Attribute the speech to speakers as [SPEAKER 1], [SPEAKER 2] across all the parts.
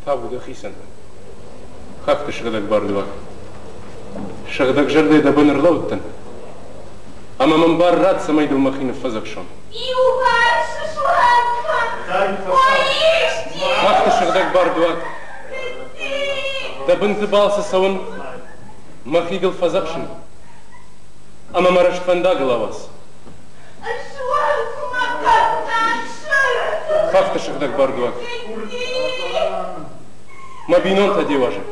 [SPEAKER 1] Табу дӕхицӕн. Хӕхты сыгъдӕг бардуаг. Сыгъдӕг зӕрдӕй дӕ бын ӕрлӕудтӕн. Ӕмӕ мын бар ратт, цӕмӕй дыл мӕхи ныффӕдзӕхсон. Хӕхты сыгъдӕг бардуаг. Дӕ бынты балцы цӕуын, мӕхи дыл фӕдзӕхсын. Ӕмӕ мӕ рӕстфӕндагыл ауадз. Хӕхты сыгъдӕг бардуаг. Мӕ бинонтӕ де уазӕг.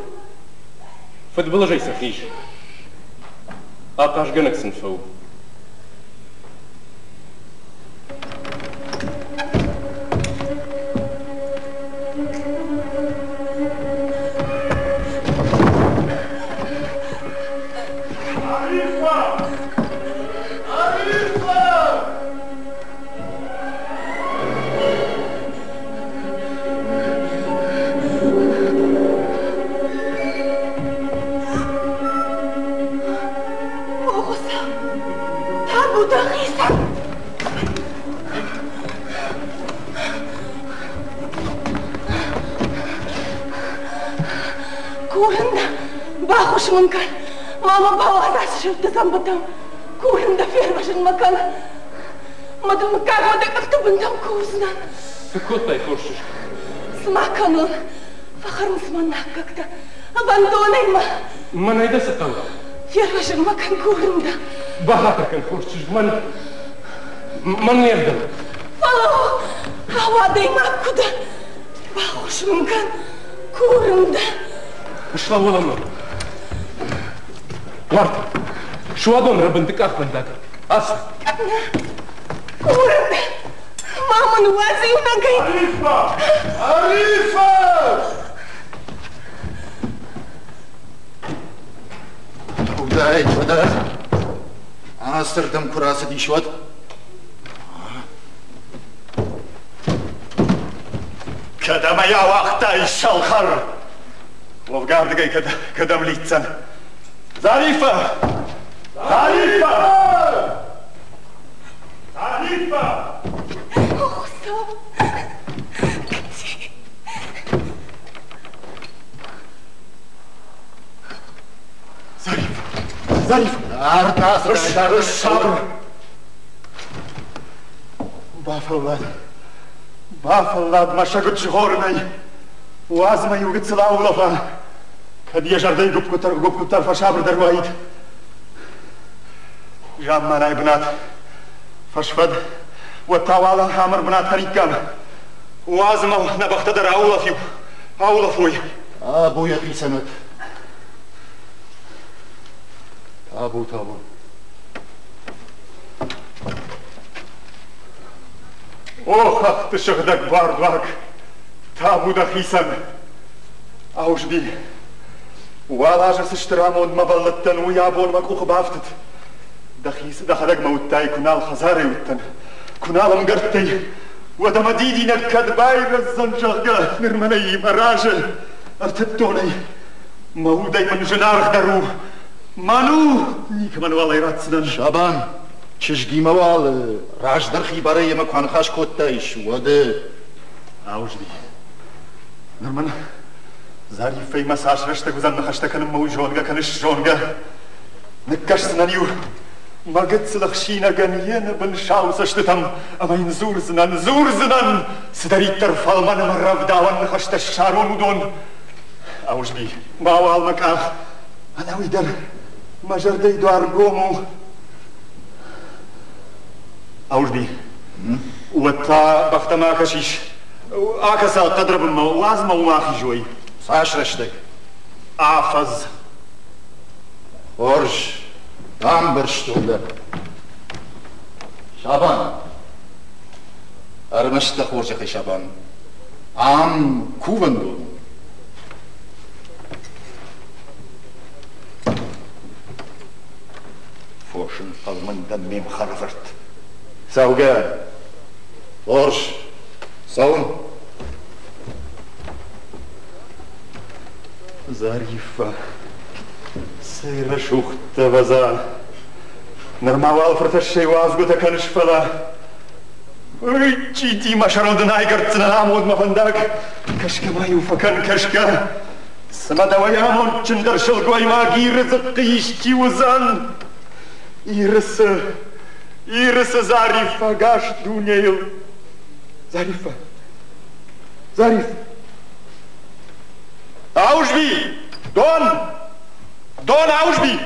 [SPEAKER 1] Фыдбылызӕй сӕ хиз. Ахъазгӕнӕг сын фӕу.
[SPEAKER 2] О, Хуыцау, табу дӕхицӕн! Курын дӕ, баххуыс мын кӕн, ма мӕ бауадз ацы сырдты дзӕмбытӕм. Курын дӕ, фервӕзын мӕ кӕн. Мӕ мыггагмӕ дӕ къӕхты бынтӕм кувдзынӕн.
[SPEAKER 1] Цы кодтай, хорз чызг?
[SPEAKER 2] Цы ма кӕнон? Фӕхӕрынц мӕ наккӕгтӕ. Ӕвӕндонӕй мӕ.
[SPEAKER 1] Мӕнӕй дӕ цы хъӕуы?
[SPEAKER 2] Фервӕзын мӕ кӕн, курын дӕ.
[SPEAKER 1] Бахатыр кӕн, хорз чызг, мӕн мӕн не вдӕлы.
[SPEAKER 2] Фӕлӕуу, ау, адӕймаг куы дӕ. Баххуыс мын кӕн, курын дӕ.
[SPEAKER 1] Слӕууӕм ма. Уарт, суадон рӕбынты къахвӕндаг. Ацу.
[SPEAKER 2] Курын дӕ, ма мын уадз иунӕгӕй.
[SPEAKER 3] Арифа! Арифа!
[SPEAKER 4] Удаид, уӕдӕ ацырдӕм куы рацыдис, уӕд.
[SPEAKER 3] Кӕдӕм ӕй ауагътай, сӕлхӕр? Уӕвгӕ ардыгӕй кӕдӕм лидздзӕн? Зариффӕ! Зариффӕ! Зариффӕ!
[SPEAKER 2] О, Хуыцау! Гыцци!
[SPEAKER 3] Зариффӕ! Зариффӕ!
[SPEAKER 4] Ард ацыдаид,
[SPEAKER 3] Сабыр! Бафӕллад. Бафӕллад мӕ сӕгуыт згъорынӕй. Уадз мӕ иу гыццыл аулӕфа. Кӕд йӕ зӕрдӕйы гуыпп-гуыпп фӕсабырдӕр уаид. Замманай бынат. Фӕсфӕд. Уӕд та уал ӕмыр бынат хӕриккам. Уадз мӕ нӕ бӕхтӕ дӕр аулӕфиу. Аулӕфой.
[SPEAKER 4] Табу йӕхицӕн уӕд. Табу, табу.
[SPEAKER 3] О, хӕхты сыгъдӕг бардуаг, табу дӕхицӕн! Аузби, уал азы цы стыр амондмӕ бӕллыдтӕн, уый абон мӕ къухы бафтыд. Дӕхӕдӕг мӕ уыдтай, куы нал хӕдзарӕй уыдтӕн, куы нал ӕмгӕрттӕй, уӕдӕ мӕ дидинӕг кӕд байрӕздзӕн, зӕгъгӕ, ныр мӕнӕй мӕ разы ӕртыдтон ӕй. Мӕ удӕй мын зынаргъдӕр у. Мӕн у, никӕмӕнуал ӕй ратдзынӕн.
[SPEAKER 4] Сабан, чызгимӕ уал раздӕр хибарӕй йемӕ куы аныхас кодтаис, уӕд
[SPEAKER 3] Аузби, ныр мын Зариффӕимӕ цас рӕстӕг уыдзӕн ныхӕстӕ кӕнынмӕ, уый зонгӕ кӕныс, зонгӕ. Ныккӕсдзынӕн-иу мӕ гыццыл ӕхсинӕгӕн йе нӕбын сау цӕстытӕм ӕмӕ йын дзурдзынӕн, дзурдзынӕн, цыдӕриддӕр фӕлмӕн ӕмӕ рӕвдауӕн ныхӕстӕ ссарон, уыдон. Аузби, мауал мӕ къах, ӕнӕуый дӕр мӕ зӕрдӕйы дуар гом у. Аузби, уӕд та бӕхтӕм акӕсис. Акӕса хъӕдрӕбынмӕ, уадз мӕ уым ахизой.
[SPEAKER 4] Цас рӕстӕг?
[SPEAKER 3] Афӕдз.
[SPEAKER 4] Хорз, бамбӕрстон дӕ. Сабан, ӕрмӕст дӕ хорзӕхӕй, Сабан, ам кувӕндон у.
[SPEAKER 3] Фосын фӕлмӕн дӕн ме мхӕрӕфырт. Цӕугӕ!
[SPEAKER 4] Хорз, цӕуын.
[SPEAKER 3] Зариффӕ, цӕй рӕсугъд дӕ, ӕвӕдза! Нырма уал фыртӕссӕй уадзгуытӕ кӕныс, фӕлӕ Чъити мӕ сӕрыл дын айгӕрддзынӕн амондмӕ фӕндаг. Кӕсгӕ ма-иу фӕкӕн, кӕсгӕ. Цымӕ дӕуӕй амондджындӕр сылгоймаг Иры дзыхъхъы исчи уыдзӕн? Иры цы, Иры цы Зариффӕ ӕгас дунейыл? Зариффӕ, Зариффӕ. Аузби! Дон! Дон, Аузби!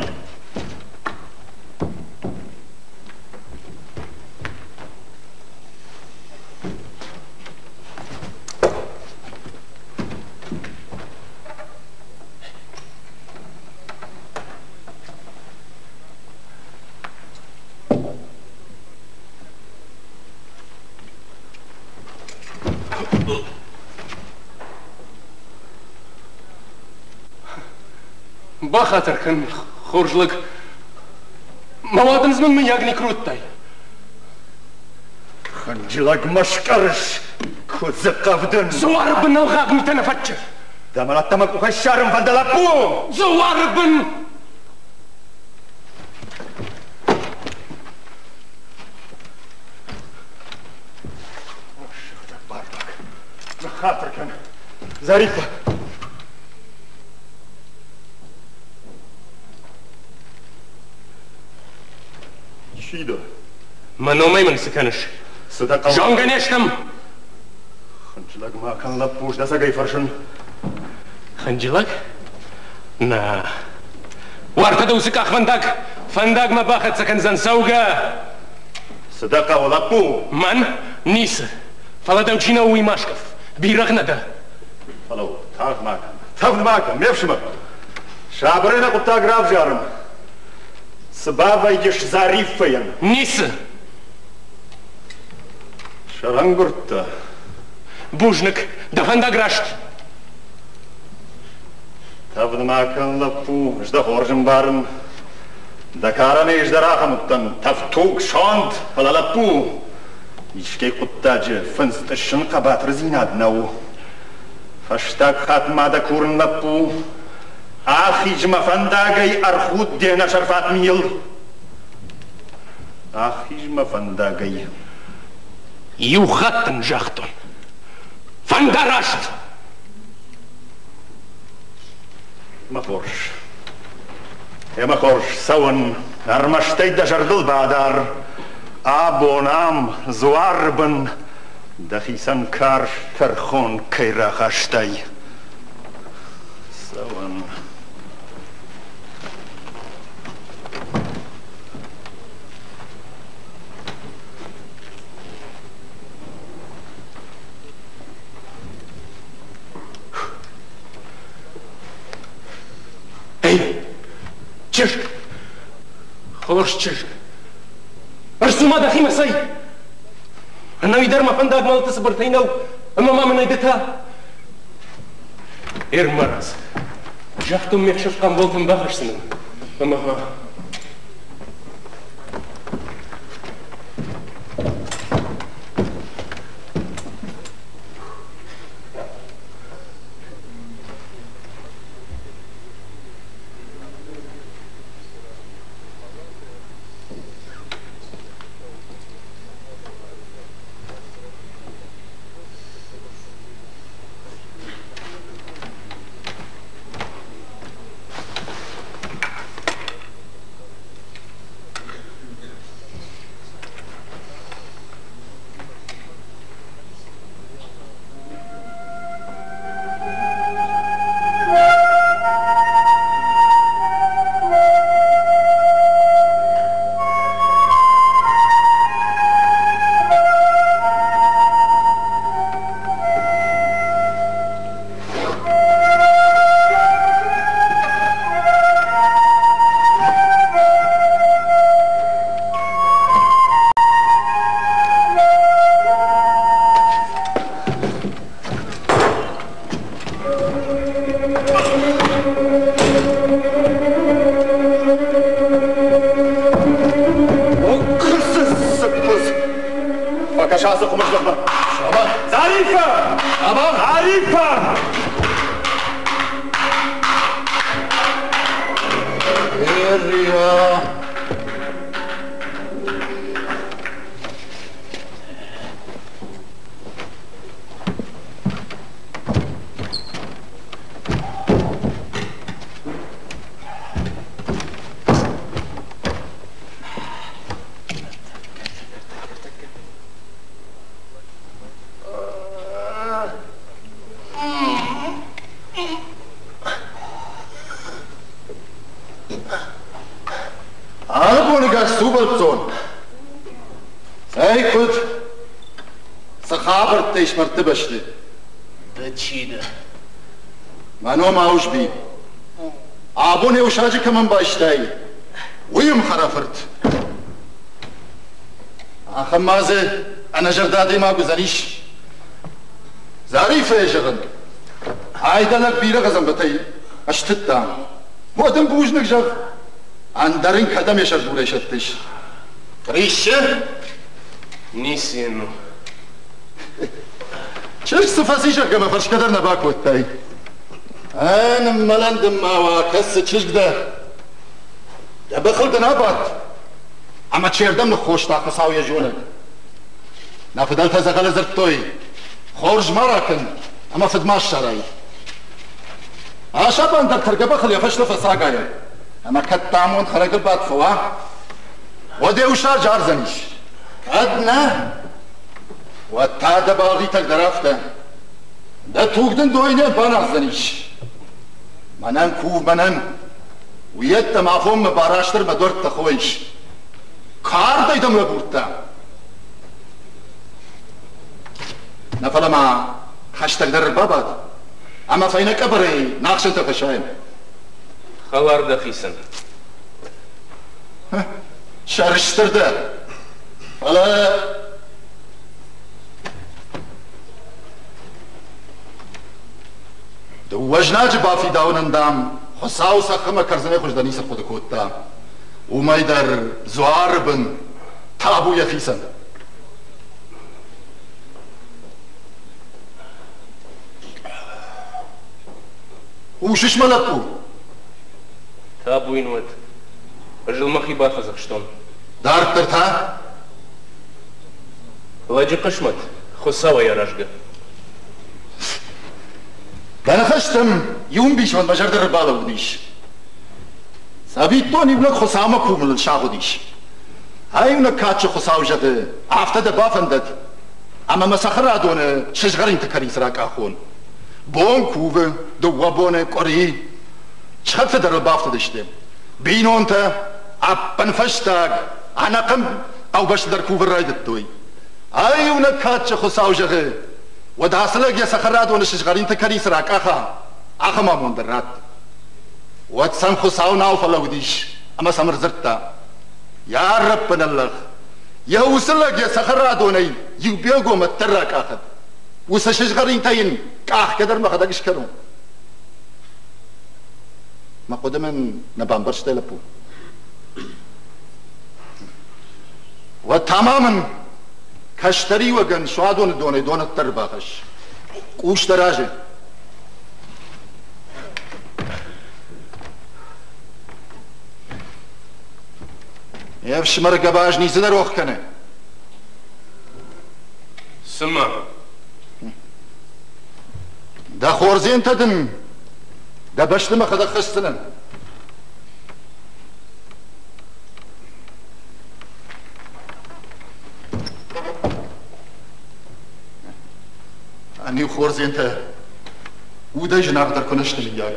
[SPEAKER 1] Бахатыр кӕн, хорз лӕг. Мӕ уадындз мын мыййаг никуы уыдтай.
[SPEAKER 3] Хынджылӕг мӕ скъӕрыс, куыдзы хъӕвдын.
[SPEAKER 1] Дзуары бын ӕлгъаг митӕ нӕ фӕтчы.
[SPEAKER 3] Дӕ мӕлӕттӕ мӕ къухӕй ссарын фӕнды, лӕппу!
[SPEAKER 1] Дзуары бын!
[SPEAKER 3] Сыгъдӕг бардуаг, ныххатыр кӕн, Зариффӕ. Чи дӕ?
[SPEAKER 1] Мӕ номӕй мын цы кӕныс?
[SPEAKER 3] Цы дӕ хъӕуы?
[SPEAKER 1] Зонгӕ не стӕм!
[SPEAKER 3] Хынджылӕг ма кӕн, лӕппу, ӕз фӕрсын.
[SPEAKER 1] Хынджылӕг? Нӕ. Уартӕ дӕ уыцы къахвӕндаг фӕндагмӕ бахӕццӕ кӕндзӕн, цӕугӕ!
[SPEAKER 3] Цы дӕ хъӕуы, лӕппу?
[SPEAKER 1] Мӕн? Ницы. Фӕлӕ дӕу чи нӕу, уый ма скъӕф. Бирӕгъ нӕ дӕ.
[SPEAKER 3] Фӕлӕуу, тагъд ма кӕн. Тагъд ма кӕн, ме фсымӕр. Сабырӕй нӕ хъуыддаг равзарын. Цы бавӕййыс Зариффӕйӕн?
[SPEAKER 1] Ницы.
[SPEAKER 3] Сӕрӕнгуырдтӕ.
[SPEAKER 1] Бузныг, дӕ фӕндаг раст.
[SPEAKER 3] Тӕвд ма кӕн, лӕппу, ӕз дӕ хорз ӕмбарын. Дӕ карӕнӕй ӕз дӕр ахӕм уыдтӕн, тӕвдтуг, сонт, фӕлӕ лӕппу, искӕй хъуыддаджы фындз тъыссын хъӕбатырдзинад нӕу. Фӕстаг хатт ма дӕ курын, лӕппу, ахиз мӕ фӕндагӕй, ӕрхуд де нӕсӕрфат мийыл. Ахиз мӕ фӕндагӕй.
[SPEAKER 1] Иу хатт ын загътон. Фӕндараст!
[SPEAKER 3] Мӕ хорз. Ӕмӕ хорз цӕуын, ӕрмӕстӕй дӕ зӕрдыл бадар. Абон ам, дзуары бын, дӕхицӕн карз тӕрхон кӕй рахастай. Цӕуын.
[SPEAKER 1] Эй, чызг! Хорз чызг! Ӕрцу-ма дӕхимӕ, цӕй! Ӕнӕуи дӕр мӕ фӕндаг мӕлӕты цыбыртӕй нӕу, ӕмӕ ма мын ӕй ды та ӕрмарадз. Загътон ме хсӕв хъамболтӕм бахӕсдзынӕн, ӕмӕ
[SPEAKER 4] Area. Абоныгӕс цу бӕлццон. Цӕй куыд? Цы хабӕрттӕ ис мӕрдты бӕсты?
[SPEAKER 1] Ды чи дӕ?
[SPEAKER 4] Мӕ ном Ауызби. Абон йӕ усаджы кӕмӕн байстай, уый ӕмхӕрӕфырт. Ахӕм ма дзы ӕнӕзӕрдӕ адӕймаг уыдзӕнис. Зарифӕйы зӕгъын, ай дӕ лӕг бирӕ дзӕмбытӕй ӕстыдта. Уӕд ын бузныг зӕгъ, ӕндӕр ын кӕдӕм йӕ сӕрдурӕй сӕттыс? Риссы?
[SPEAKER 1] Ницы йын у.
[SPEAKER 4] Чызг цы фӕци, зӕгъгӕ мӕ фӕрсгӕ дӕр нӕ бакодтай. Ӕ, ныммӕлӕн дын ма уа, кӕд цы чызг дӕ? Дӕ бӕхыл дын абадт, ӕмӕ чердӕм ныххоста, Хуыцау йӕ зонӕг. Нӕ фыдӕлтӕ дзӕгъӕлы дзырдтой, хорз ма ракӕн ӕмӕ фыд ма ссарай. Асабан дӕр тӕргӕбӕхыл йӕ фӕстӕ фӕцагайы, ӕмӕ кӕд дӕ амонд хӕрӕгыл бадт фӕуа, уӕд йӕ усаджы ардзӕнис. Кӕд нӕ, уӕд та дӕ балгъитӕг дӕр афтӕ. Дӕ туг дын дойнӕ баназдзӕнис. Мӕнӕн кув, мӕнӕн. Уыйӕдтӕм афонмӕ Барастыр мӕ дуӕрттӕ хойыс. Кардӕй дӕм лӕбурдта. Нӕ фӕлӕ ма хӕстӕгдӕр ӕрбабад ӕмӕ фӕйнӕ къӕбӕрӕй нӕ ахсӕнтӕ фӕсайӕм.
[SPEAKER 1] Хӕлар дӕхицӕн.
[SPEAKER 4] Сӕрыстыр дӕ, фӕлӕ дыууӕ знаджы бафидауынӕн, дам, Хуыцау цӕххымӕ кӕрдзынӕй хуыздӕр ницы рхъуыды кодта. Уымӕй дӕр дзуары бын табу йӕхицӕн. Хъусыс мӕ лӕппу?
[SPEAKER 1] Табу йын уӕд. Ӕз ыл мӕхи бафӕдзӕхстон.
[SPEAKER 4] Дарддӕр та?
[SPEAKER 1] Лӕджы хъысмӕт Хуыцауӕй аразгӕ.
[SPEAKER 4] Дӕ ныхӕстӕм иу ӕмбисонд мӕ зӕрды ӕрбалӕууыдис. Цӕвиттон, иунӕг Хуыцаумӕ кувыныл сагъуыдис. Иунӕг кадджын Хуыцау зӕгъы, афтӕ дӕ бафӕндӕд, ӕмӕ мӕ цӕхӕрадоны сызгъӕринты кӕриц ракъахон. Бон кувы, дыууӕ боны, къуыри. Схӕццӕ дӕр ыл бафтыдысты. Бинонтӕ, ӕппынфӕстаг, ӕнӕхъӕн хъӕубӕсты дӕр кувын райдыдтой. Ай иунӕг кадджын Хуыцау зӕгъы, уӕд ацы лӕг йӕ цӕхӕрадоны сызгъӕринты кӕрицы ракъаха, ахӕм амонд ын ратт. Уӕд сӕм Хуыцау нал фӕлӕууыдис ӕмӕ сӕм ӕрдзырдта: Йарӕппын ӕллӕх, йӕ уыцы лӕг йӕ цӕхӕрадонӕй иу белгом ӕддӕр ракъахӕд. Уыцы сызгъӕринтӕ йын къахгӕ дӕр мӕхӕдӕг скӕнон. Мӕ хъуыды мын нӕ бамбӕрстай, лӕппу? Уӕд та ма мын кӕстӕриуӕгӕн суадоны донӕй донӕддӕр ӕрбахӕсс. Къус дӕ разы. Ме фсымӕры гӕбаз ницы нӕ рох кӕны.
[SPEAKER 1] Цыма?
[SPEAKER 4] Дӕ хордзентӕ дын дӕ бӕсты мӕхӕдӕг хӕсдзынӕн. Ӕниу хордзентӕ удӕй зынаргъдӕр куы нӕ сты, мыййаг.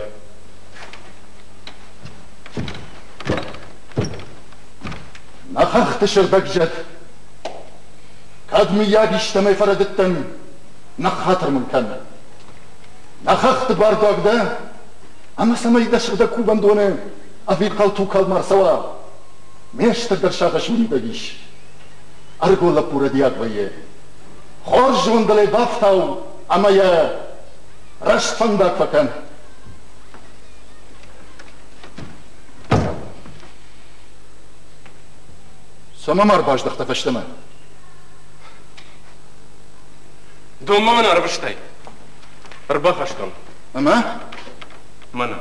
[SPEAKER 4] Нӕ хӕхты сыгъдӕг зӕд, кӕд мыййаг истӕмӕй фӕрӕдыдтӕн, ныххатыр мын кӕн. Нӕ хӕхты бардуаг дӕ, ӕмӕ цӕмӕй дӕ сыгъдӕг кувӕндоны ӕвирхъау тугкалд ма рцӕуа, ме стырдӕр сагъӕс мидӕг ис. Ӕрыгон лӕппу рӕдийаг вӕййы. Хорз зондыл ӕй бафтау ӕмӕ йӕ раст фӕндаг фӕкӕн. Цӕмӕ ма ӕрбаздӕхтӕ фӕстӕмӕ?
[SPEAKER 1] Донмӕ мын ӕрвыстай. Ӕрбахастон.
[SPEAKER 4] Ӕмӕ?
[SPEAKER 1] Мӕнӕ.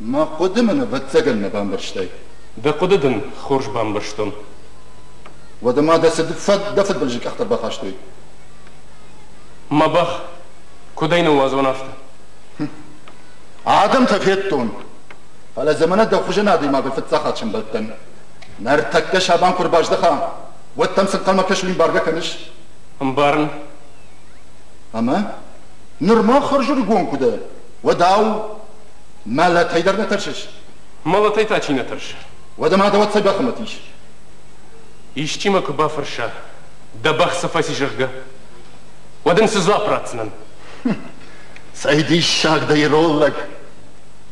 [SPEAKER 4] Мӕ хъуыды мын, ӕвӕццӕгӕн, нӕ бамбӕрстай.
[SPEAKER 1] Дӕ хъуыды дын хорз бамбӕрстон.
[SPEAKER 4] Уӕдӕ ма дӕ цы дӕ фыдбылызы къӕхтӕ ӕрбахастой?
[SPEAKER 1] Мӕ бӕх, куыд ӕй ныууадзон, афтӕ.
[SPEAKER 4] Адӕмтӕ федтон, фӕлӕ дзы мӕнӕ дӕ хуызӕн адӕймагыл фыццаг хатт сӕмбӕлдтӕн. Ныртӕккӕ Сабан куы ӕрбаздӕха, уӕд дӕм цы нхъӕлмӕ кӕсын ӕмбаргӕ кӕныс?
[SPEAKER 1] Ӕмбарын.
[SPEAKER 4] Ӕмӕ нырма хӕрзӕрыгон куы дӕ, уӕд ау, мӕлӕтӕй дӕр нӕ тӕрсыс?
[SPEAKER 1] Мӕлӕтӕй та чи нӕ тӕрсы?
[SPEAKER 4] Уӕдӕ ма дӕ уӕд цӕй бӕхы мӕт ис?
[SPEAKER 1] Исчи мӕ куы бафӕрса, дӕ бӕх цы фӕци, зӕгъгӕ, уӕд ын цы дзуапп ратдзынӕн?
[SPEAKER 4] Цӕй диссаг дӕ, ирон лӕг!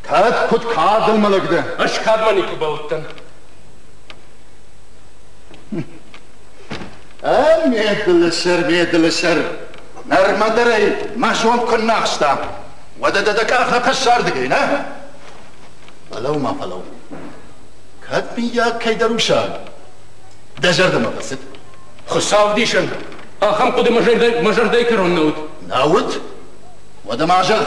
[SPEAKER 4] Кӕд куыд кадыл мӕлӕг дӕ?
[SPEAKER 1] Ӕз кадмӕ никуы бӕллыдтӕн.
[SPEAKER 4] Ме дылы сӕр, ме дылы сӕр, нырмӕ дӕр ӕй мӕ зонд куыннӕ ахста. Уӕдӕ дӕ дӕ къах нӕ фӕсардыгӕй, нӕ? Фӕлӕуу-ма, фӕлӕуу. Кӕд, мыййаг, кӕйдӕр усаг дӕ зӕрдӕмӕ фӕцыд?
[SPEAKER 1] Хуыцау ӕвдисӕн, ахӕм хъуыды мӕ зӕрдӕйы кӕрон нӕ уыд.
[SPEAKER 4] Нӕ уыд? Уӕдӕ ма зӕгъ,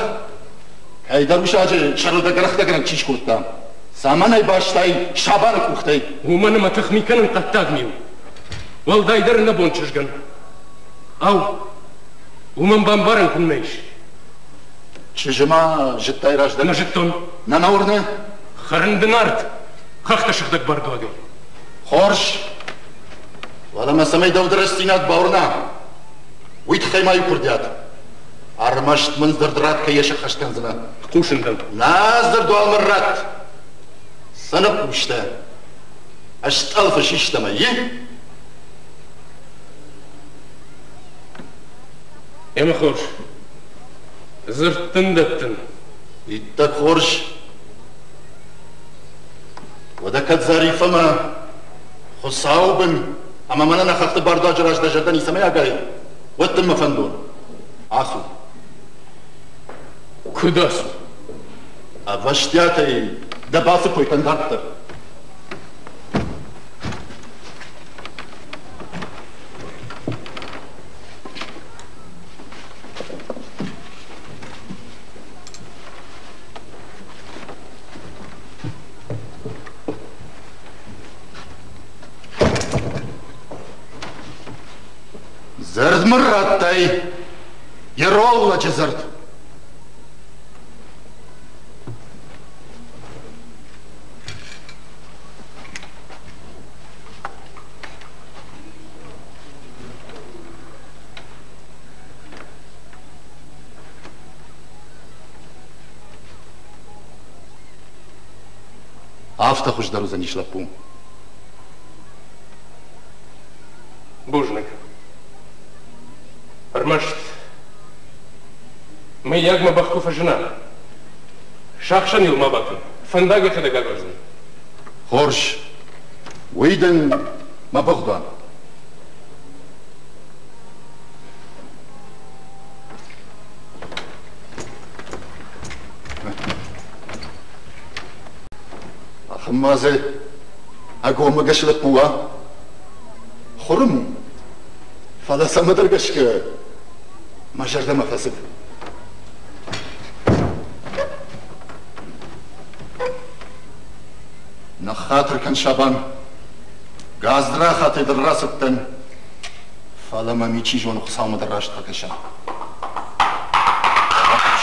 [SPEAKER 4] кӕйдӕр усаджы сӕрыл дӕ гӕрӕхтӕгӕнӕг чи скодта, цӕмӕн ӕй бастай Сабаны къухтӕй?
[SPEAKER 1] Уымӕн ӕмӕ тыхми кӕнын хъӕддаг ми у. Уӕлдайдӕр ӕнӕбон чызгӕн. Ау, уымӕн бамбарӕн куыннӕ ис?
[SPEAKER 4] Чызджы ма зыдтай раздӕр?
[SPEAKER 1] Нӕ зыдтон.
[SPEAKER 4] Нӕ нӕ уырны?
[SPEAKER 1] Хӕрын дын ард, хӕхты сыгъдӕг бардуагӕй.
[SPEAKER 4] Хорз. Уӕлӕ мӕ цӕмӕй дӕу рӕстдзинад бауырна, уый тыххӕй ма иу курдиат. Ӕрмӕст мын дзырд ратт, кӕй йӕ сӕххӕст кӕндзынӕ.
[SPEAKER 1] Хъусын дӕм.
[SPEAKER 4] Нӕ дзырд уал мын ратт. Цы ныхъхъус дӕ? Ӕстъӕлфы систӕм ӕй, и?
[SPEAKER 1] Ӕмӕ хорз. Дзырд дын дӕттын.
[SPEAKER 4] Иттӕг хорз. Уӕдӕ кӕд Зарифӕмӕ Хуыцауы бын ӕмӕ мӕнӕ нӕ хӕхты бардуаджы раз дӕ зӕрдӕ ницӕмӕй агайы, уӕд дын мӕ фӕндон. Ацу.
[SPEAKER 1] Куыд ацу?
[SPEAKER 4] Ӕвӕстиатӕй дӕ балцы кой кӕн дарддӕр. Дзырд мын радтай, ирон лӕджы дзырд. Афтӕ хуыздӕр уыдзӕнис, лӕппу.
[SPEAKER 1] Бузныг. Ӕрмӕст, мыййаг мӕ бӕх куы фӕзына, сахсӕн ыл ма бакӕн, фӕндаг йӕхӕдӕг агурдзӕн.
[SPEAKER 4] Хорз, уый дын мӕ быгъдуан. Ахӕм ма дзы ӕгоммӕгӕс лӕппу уа? Хуырым у, фӕлӕ цӕмӕдӕр гӕсгӕ мӕ зӕрдӕмӕ фӕцыд. Ныххатыр кӕн, Сабан, гадзрахатӕй дын рацыдтӕн, фӕлӕ мӕ чи зоны Хуыцаумӕ дӕр раст фӕкӕса.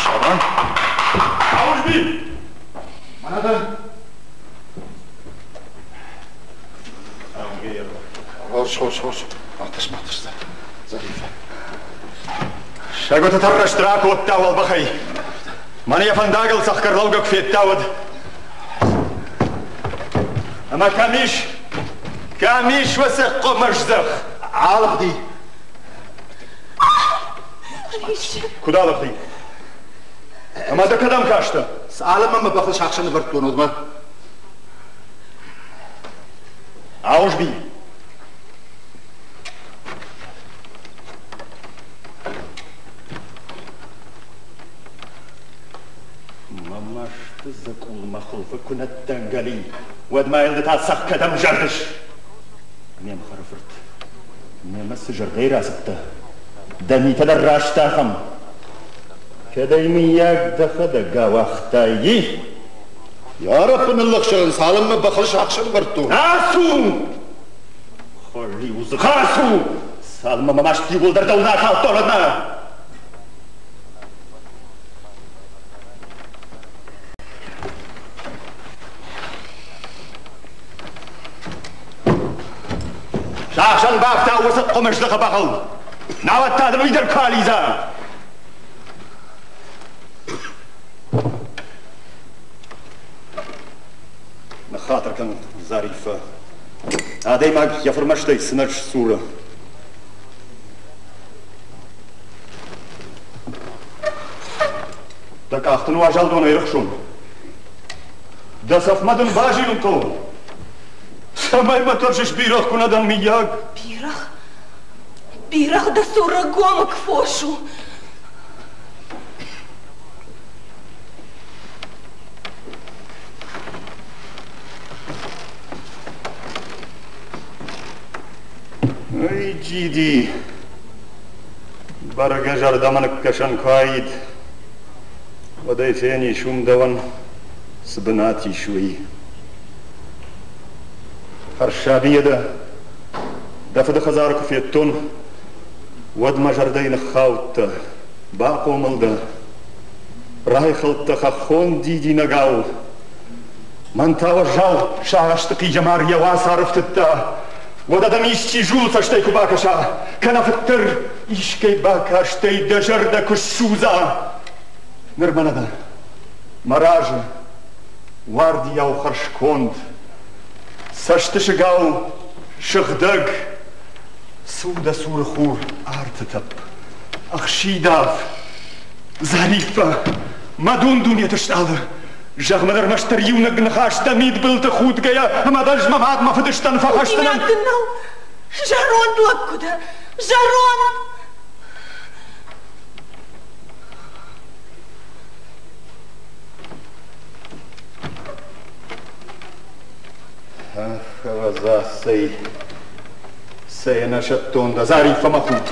[SPEAKER 4] Сабан!
[SPEAKER 3] Ауызби!
[SPEAKER 4] Мӕнӕ дӕн. Хорз, хорз, хорз. Атыс, ма тыс, Зарифӕ.
[SPEAKER 3] Сӕгуыты тӕррӕст ракодта уӕлбӕхӕй. Мӕнӕ йӕ фӕндагыл цӕхгӕр лӕугӕ куы федта, уӕд. Ӕмӕ кӕм ис? Кӕм ис уыцы хъуымыздзых?
[SPEAKER 4] Алыгъди.
[SPEAKER 3] Куыд алыгъди? Ӕмӕ дӕ кӕдӕм кастӕ?
[SPEAKER 4] Цалынмӕ мӕ бӕхыл сахсӕн нывӕрдтон, уӕдмӕ.
[SPEAKER 3] Ауызби! Мӕ масты дзӕкъул мӕ хуылфы куы ныддӕнгӕл и, уӕд ма йыл ды та цӕхх кӕдӕм зӕрдыс? Ме мхӕрфырт, мемӕ цы зӕрдӕйы рацыдтӕ, дӕ митӕ дӕр раст ахӕм. Кӕд ӕй, мыййаг, дӕхӕдӕг ауагътай, и?
[SPEAKER 4] Йарӕппы ныллӕгсӕрын, цалынмӕ бӕхыл сахсӕн вӕрдтон.
[SPEAKER 3] Ацу! Хӕлиудзых, ацу! Цалынмӕ мӕ маст иууылдӕр дӕу нӕ акалдтон, уӕдмӕ! Сахсӕн бафтау уыцы хъуымыздыхы бӕхыл, науӕд та дын уый дӕр куы алидза! кӕн, Зариффӕ. Адӕймаг йӕ фырмӕстӕй цы нӕ сдзуры. Дӕ къӕхтын уазал донӕй рыхсон. Дӕ цӕфмӕ дын базилын хъӕуы. Цӕмӕй мӕ тӕрсыс, бирӕгъ куы нӕ дӕн, мыййаг?
[SPEAKER 2] Бирӕгъ? Бирӕгъ дӕ цуры гомыг фос у.
[SPEAKER 3] Ой, джиди, бӕргӕ зӕрдӕмӕ ныккӕсӕн куы аид, уӕд ӕй фенис, уым дӕуӕн цы бынат ис, уый. Хӕрзсабийӕ дӕ дӕ фыды хӕдзары куы федтон, уӕд мӕ зӕрдӕйы ныххаудтӕ, бахъомыл дӕ, райхӕлдтӕ хӕххон дидинӕгау. Мӕн та уӕззау сагъӕсты хъизӕмар йӕ уацары фтыдта. Уӕдӕ дӕм исчи зул цӕстӕй куы бакӕса, кӕнӕ фыддӕр искӕй бакастӕй дӕ зӕрдӕ куы ссудза. Ныр мӕнӕ дӕ мӕ разы уардийау хӕрзконд, цӕстысыгау сыгъдӕг, цу дӕ цуры хур арты тӕпп, ӕхсидав, Зариффӕ, мӕ дун-дунеты стъалы, зӕгъ мын ӕрмӕстдӕр иунӕг ныхас дӕ мидбылты худгӕйӕ, ӕмӕ ӕз мӕ мад мӕ фыдыстӕн фӕхӕсдзынӕн.
[SPEAKER 2] Худинаг дын нӕу, зӕронд лӕг куы дӕ, зӕронд!
[SPEAKER 3] Ах, ӕвӕдза, цӕй, цӕй ӕнӕсӕттон дӕ, Зариффӕ мӕ худ.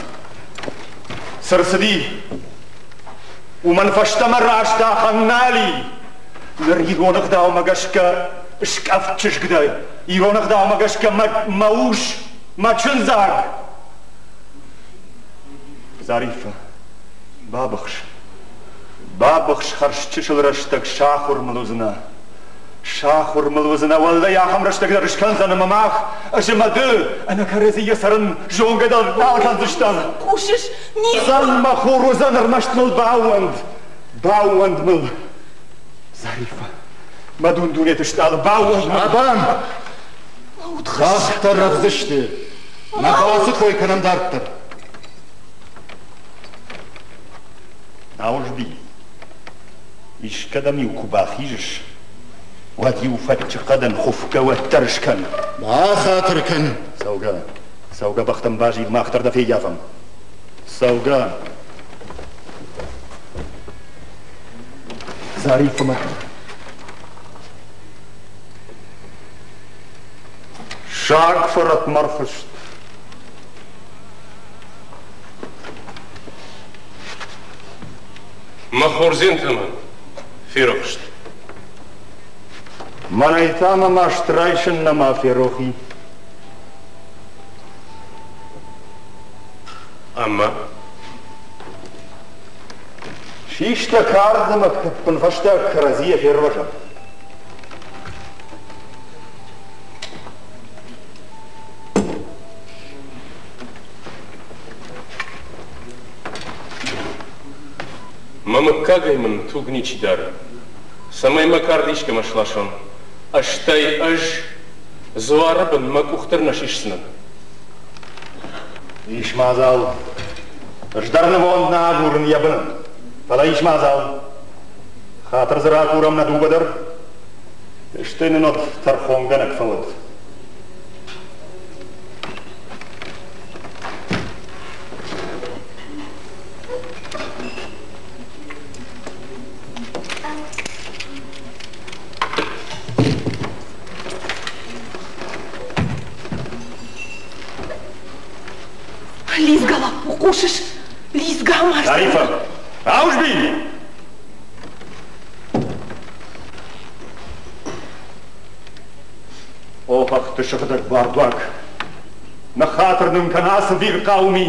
[SPEAKER 3] Цы рцыди? Уымӕн фӕстӕмӕ раздахӕн нал и. Ныр ирон ӕгъдаумӕ гӕсгӕ скъӕфт чызг дӕ, ирон ӕгъдаумӕ гӕсгӕ мӕ ус, мӕ чындзаг. Зариффӕ, бабыхс. Бабыхс, хӕрзчысыл рӕстӕг сахуыр мыл уыдзынӕ. Сахуыр мыл уыдзынӕ, уӕллӕй ахӕм рӕстӕг дӕр скӕндзӕн ӕмӕ мах, ӕз ӕмӕ ды, ӕнӕ кӕрӕдзийӕ цӕрын зонгӕ дӕр нал кӕндзыстӕм.
[SPEAKER 2] Хъусыс, ницы.
[SPEAKER 3] Уыдзӕн мӕ хур уыдзӕн, ӕрмӕст мыл баууӕнд, баууӕнд мыл. Зариффӕ, мӕ дун-дунеты стъалы, баууӕнд мыл.
[SPEAKER 4] Сабан! Хӕхтӕ рӕвдз сты. Нӕ балцы кой кӕнӕм дарддӕр.
[SPEAKER 3] Ауызби, искӕдӕм-иу куы бахизыс, уӕд-иу фӕччыхъӕдӕн хуыфгӕ уӕддӕр скӕн.
[SPEAKER 4] Бахатыр кӕн.
[SPEAKER 3] Цӕугӕ, цӕугӕ бӕхтӕм базил, мах дӕр дӕ феййафӕм. Цӕугӕ. Зариффӕмӕ. Саг фӕрӕтмӕ рхызт.
[SPEAKER 1] Мӕ хордзентӕ мӕ ферох сты.
[SPEAKER 3] Мӕнӕй та мӕ маст райсын нӕма ферох и.
[SPEAKER 1] Ӕмӕ?
[SPEAKER 3] Систа кард ӕмӕ ӕппынфӕстаг кӕрӕдзийӕ фервӕзӕм.
[SPEAKER 1] Мӕ мыггагӕй мын туг ничи дары, цӕмӕй мӕ кард искӕмӕ сласон, стӕй ӕз дзуары бын мӕ къух дӕр нӕ сисдзынӕн.
[SPEAKER 3] Ис мадзал. Ӕз дӕр нывонд нӕ агурын йӕ быны, фӕлӕ ис мадзал. Хатыр дзы ракурӕм нӕ дыууӕ дӕр, стӕй нын уӕд тӕрхонгӕнӕг фӕуӕд.
[SPEAKER 2] Лизга, лӕппу, хъусыс? Лизга, амардзӕн.
[SPEAKER 3] Зарифа, Аузби! О хӕхты сыгъдӕг бардуаг, ныххатыр нын кӕн ацы вирхъау ми!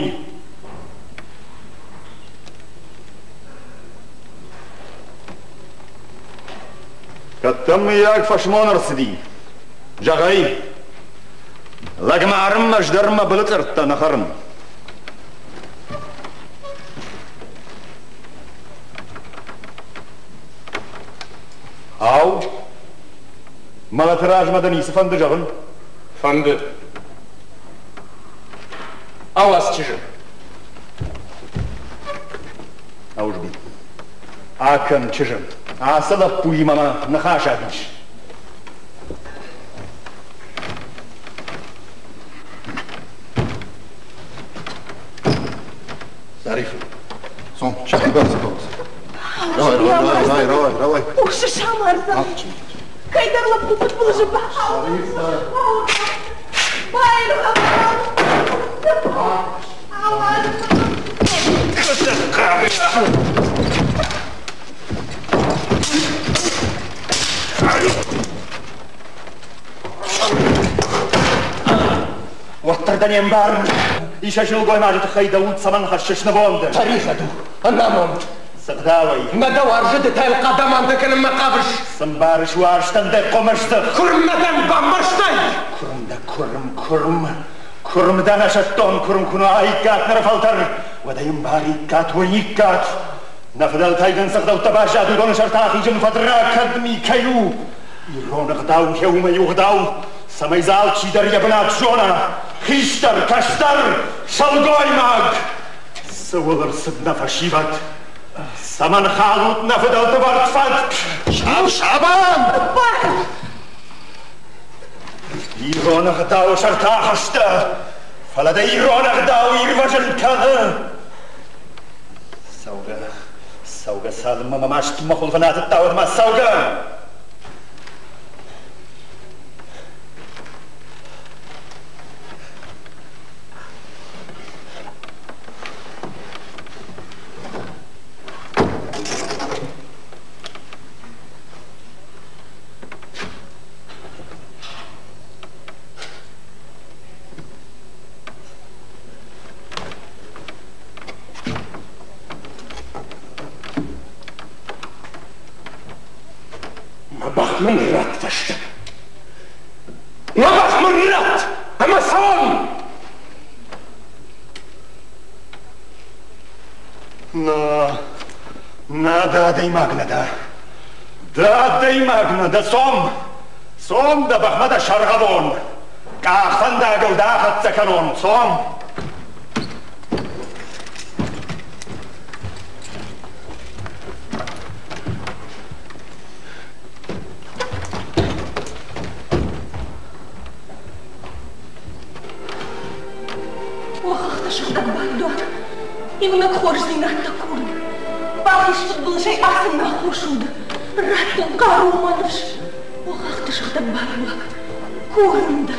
[SPEAKER 3] Кӕд дӕм, мыййаг, фӕсмон ӕрцыди, зӕгъ ӕй, лӕгмарынмӕ ӕз дӕр мӕ былыцъӕрттӕ нӕ хӕрын. Ау, Мӕлӕты размӕ дӕ ницы фӕнды зӕгъын?
[SPEAKER 1] Фӕнды. Ауадз чызджы.
[SPEAKER 3] Ауызби. Акӕн чызджы. Ацы лӕппуимӕ мӕ ныхасаг ис.
[SPEAKER 4] Зариф, цом, сӕхи бацӕттӕ. Рауай, рауай, рауай, рауай, рауай.
[SPEAKER 2] Хъусыс, амардзӕн. Кӕйдӕр лӕппу фыдбылызы бахауд.
[SPEAKER 3] Уӕддӕр дӕ не мбарын, ис сылгоймаджы тыххӕй дӕ уд цӕмӕн хӕссыс нывонды?
[SPEAKER 1] Тӕригъӕд у, ӕнамонд.
[SPEAKER 3] Сыгъдауӕй.
[SPEAKER 1] Мӕ дӕ уарзы ды та йыл хъадамантӕ кӕнынмӕ хъавыс.
[SPEAKER 3] Цы мбарыс уарзтӕн дӕ хъомысдых?
[SPEAKER 1] Куырм нӕ дӕн, бамбӕрстай?
[SPEAKER 3] Куырм дӕ, куырм, куырм. Куырм дӕ нӕсӕттон, куырм куы нӕ аиккат ныры фӕлтӕр, уӕд ӕй ӕмбариккат, уыниккат. Нӕ фыдӕлтӕй дын цы гъдӕуттӕ баззад, уыдоны сӕрты ахизын фӕдракӕд ми кӕй у. Ирон ӕгъдау йӕ уымӕй у ӕгъдау, цӕмӕй дзы алчидӕр йӕ бынат зона. Хистӕр, кӕстӕр, сылгоймаг! Цӕуыл ӕрцыд нӕ фӕсивӕд? Цӕмӕн халут нӕ фыдӕлты вӕрд фӕтк?
[SPEAKER 4] Сабан!
[SPEAKER 3] Ирон ӕгъдауы сӕрты ахызтӕ, фӕлӕ дӕ ирон ӕгъдау ирвӕзын кӕны. Цӕугӕ, цӕугӕ, цалынмӕ мӕ маст мӕ хуылфы нӕ атыдта, уӕдмӕ цӕугӕ!
[SPEAKER 1] Мӕ бӕх мын ратт фӕстӕмӕ. Мӕ бӕх мын ратт, ӕмӕ цӕуон!
[SPEAKER 3] Нӕ, нӕ дӕ адӕймаг нӕ дӕ. Дӕ адӕймаг нӕ дӕ, цом! Цом, дӕ бӕхмӕ дӕ сӕргъӕвон! Къахвӕндагыл дӕ ахӕццӕ кӕнон, цом!
[SPEAKER 2] О хӕхты сыгъдӕг бардуаг, иунӕг хорздзинӕдтӕ курын. Бахиз фыдбылызӕй ацы нӕххуыс уды, ратт ын хъару мӕ ныфс. О хӕхты сыгъдӕг бардуаг, курын дӕ.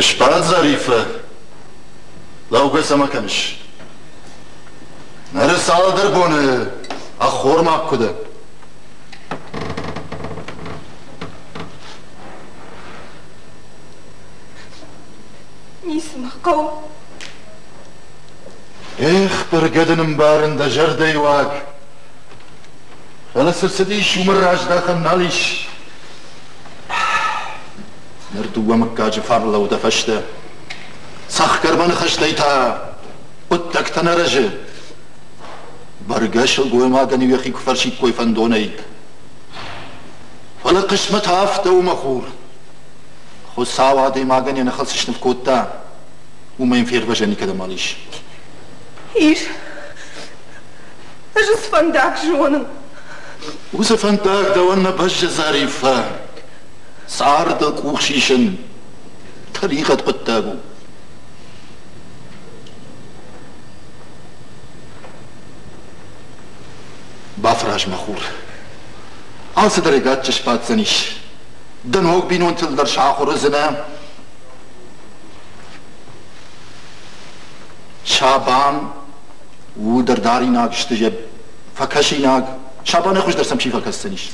[SPEAKER 4] Сбад, Зариффӕ, лӕугӕ цӕмӕ кӕныс? Ныр цалдӕр боны ӕххормаг куы дӕ.
[SPEAKER 2] Ницы мӕ хъӕуы.
[SPEAKER 4] Эх, бӕргӕ дын ӕмбарын дӕ зӕрдӕйы уаг. Фӕлӕ цы рцыдис, уымӕ раздахӕн нал ис. Ныр дыууӕ мыггаджы фӕрлӕу дӕ фӕстӕ. Цӕхгӕрмӕ ныхӕстӕй та хъуыддӕгтӕ нӕ рӕзы. Бӕргӕ сылгоймагӕн-иу йӕхи куы фӕрсиккой фӕндонӕй. Фӕлӕ хъысмӕт афтӕ у, мӕ хур. Хуыцау адӕймагӕн йӕ ныхыл цы сныв кодта, уымӕй йын фервӕзӕн никӕдӕмуал ис.
[SPEAKER 2] Ис. Ӕз уыцы фӕндаг зонын.
[SPEAKER 4] Уыцы фӕндаг дӕуӕн нӕ бӕззы, Зариффӕ. Цардыл къух сисын тӕригъӕд хъуыддаг у. Бафӕраз, мӕ хур. Алцыдӕр ӕгадджы сбаддзӕнис. Дӕ ног бинонтыл дӕр сахуыр уыдзынӕ. Сабан у дӕр даринаг сты йӕ фӕкӕсинаг. Сабанӕй хуыздӕр сӕм чи фӕкӕсдзӕнис?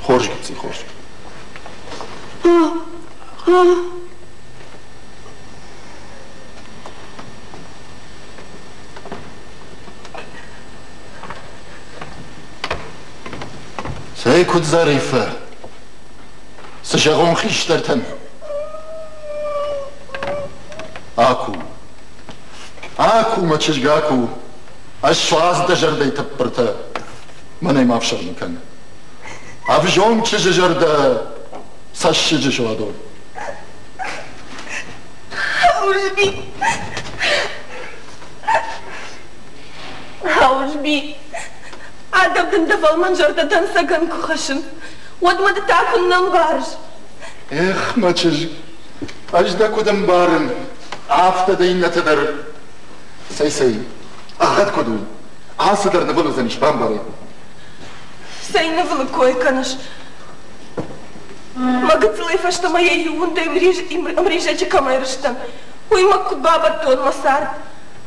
[SPEAKER 4] Хорз, гыцци, хорз. Цӕй, куыд Зариффӕ? Цы зӕгъон хистӕртӕн? Аку. Аку, мӕ чызг, аку. Ӕз суадз дӕ зӕрдӕйы тыппыртӕ. Мӕнӕй ма фсӕрмы кӕн. Ӕвзонг чызджы зӕрдӕ цӕссыджы суадон.
[SPEAKER 2] Ауызби! Ауызби! Адӕм дын дӕ фӕлмӕн зӕрдӕ дӕнцӕгӕн куы хӕссынц, Уӕд мӕ ды та куыннӕ мбарыс?
[SPEAKER 4] Эх, мӕ чызг, ӕз дӕ куыд ӕмбарын, афтӕ дӕ иннӕтӕ дӕр. Цӕй, цӕй, ӕгъгъӕд куыд у, алцыдӕр нывыл уыдзӕнис, бамбарай.
[SPEAKER 2] Цӕй нывылы кой кӕныс? Мӕ гыццылӕй фӕстӕмӕ йӕ иу уындӕй ӕмризӕджы кӕмӕй рыстӕн, уый мӕ куыд бабӕттон мӕ цард?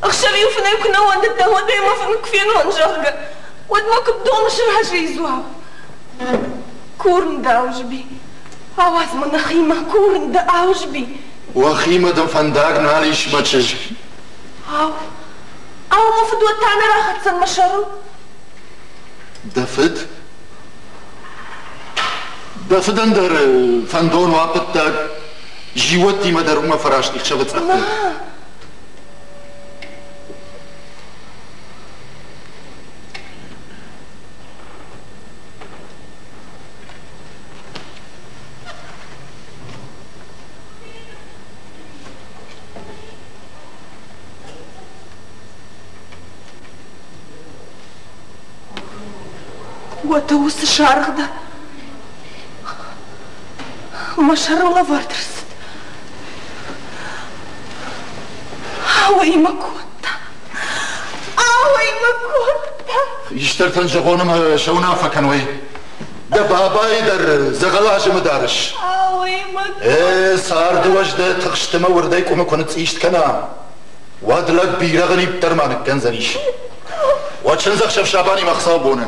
[SPEAKER 2] Ӕхсӕв-иу фынӕй куы нӕ уӕндыдтӕн, уӕд ӕй мӕ фын куы фенон, зӕгъгӕ, уӕд мӕ куыд домыс разыйы дзуапп? Курын дӕ, Ауызби, ауадз мӕ нӕхимӕ, курын дӕ, Ауызби.
[SPEAKER 4] Уӕхимӕ дын фӕндаг нал ис, мӕ чызг.
[SPEAKER 2] Ау, ау, мӕ фыд уӕд та нӕ рахӕцдзӕн мӕ сӕрыл?
[SPEAKER 4] Дӕ фыд? Дӕ фыдӕн дӕр фӕндон уа хъуыддаг, зиууӕттимӕ дӕр уымӕ фӕраст и хсӕвы цъӕхты.
[SPEAKER 2] Уӕдӕ уыцы саргъ дӕр мӕ сӕрыл ӕвӕрд ӕрцыд. Ауӕй мӕ кодта. Ауӕй мӕ кодта.
[SPEAKER 4] Хистӕртӕн зӕгъон ӕмӕ сӕ уынаффӕ кӕной. Дӕ бабайы дӕр дзӕгъӕл азымы дарыс.
[SPEAKER 2] Ауӕй мӕ
[SPEAKER 4] Э, царды уӕз дӕ тыхсты мӕ уырдӕй къуымы куы ныцъцъист кӕна, уӕд лӕг бирӕгъы нипп дӕр ма ныккӕндзӕнис. Уӕд чындзӕхсӕв Сабанимӕ хуыцаубоны.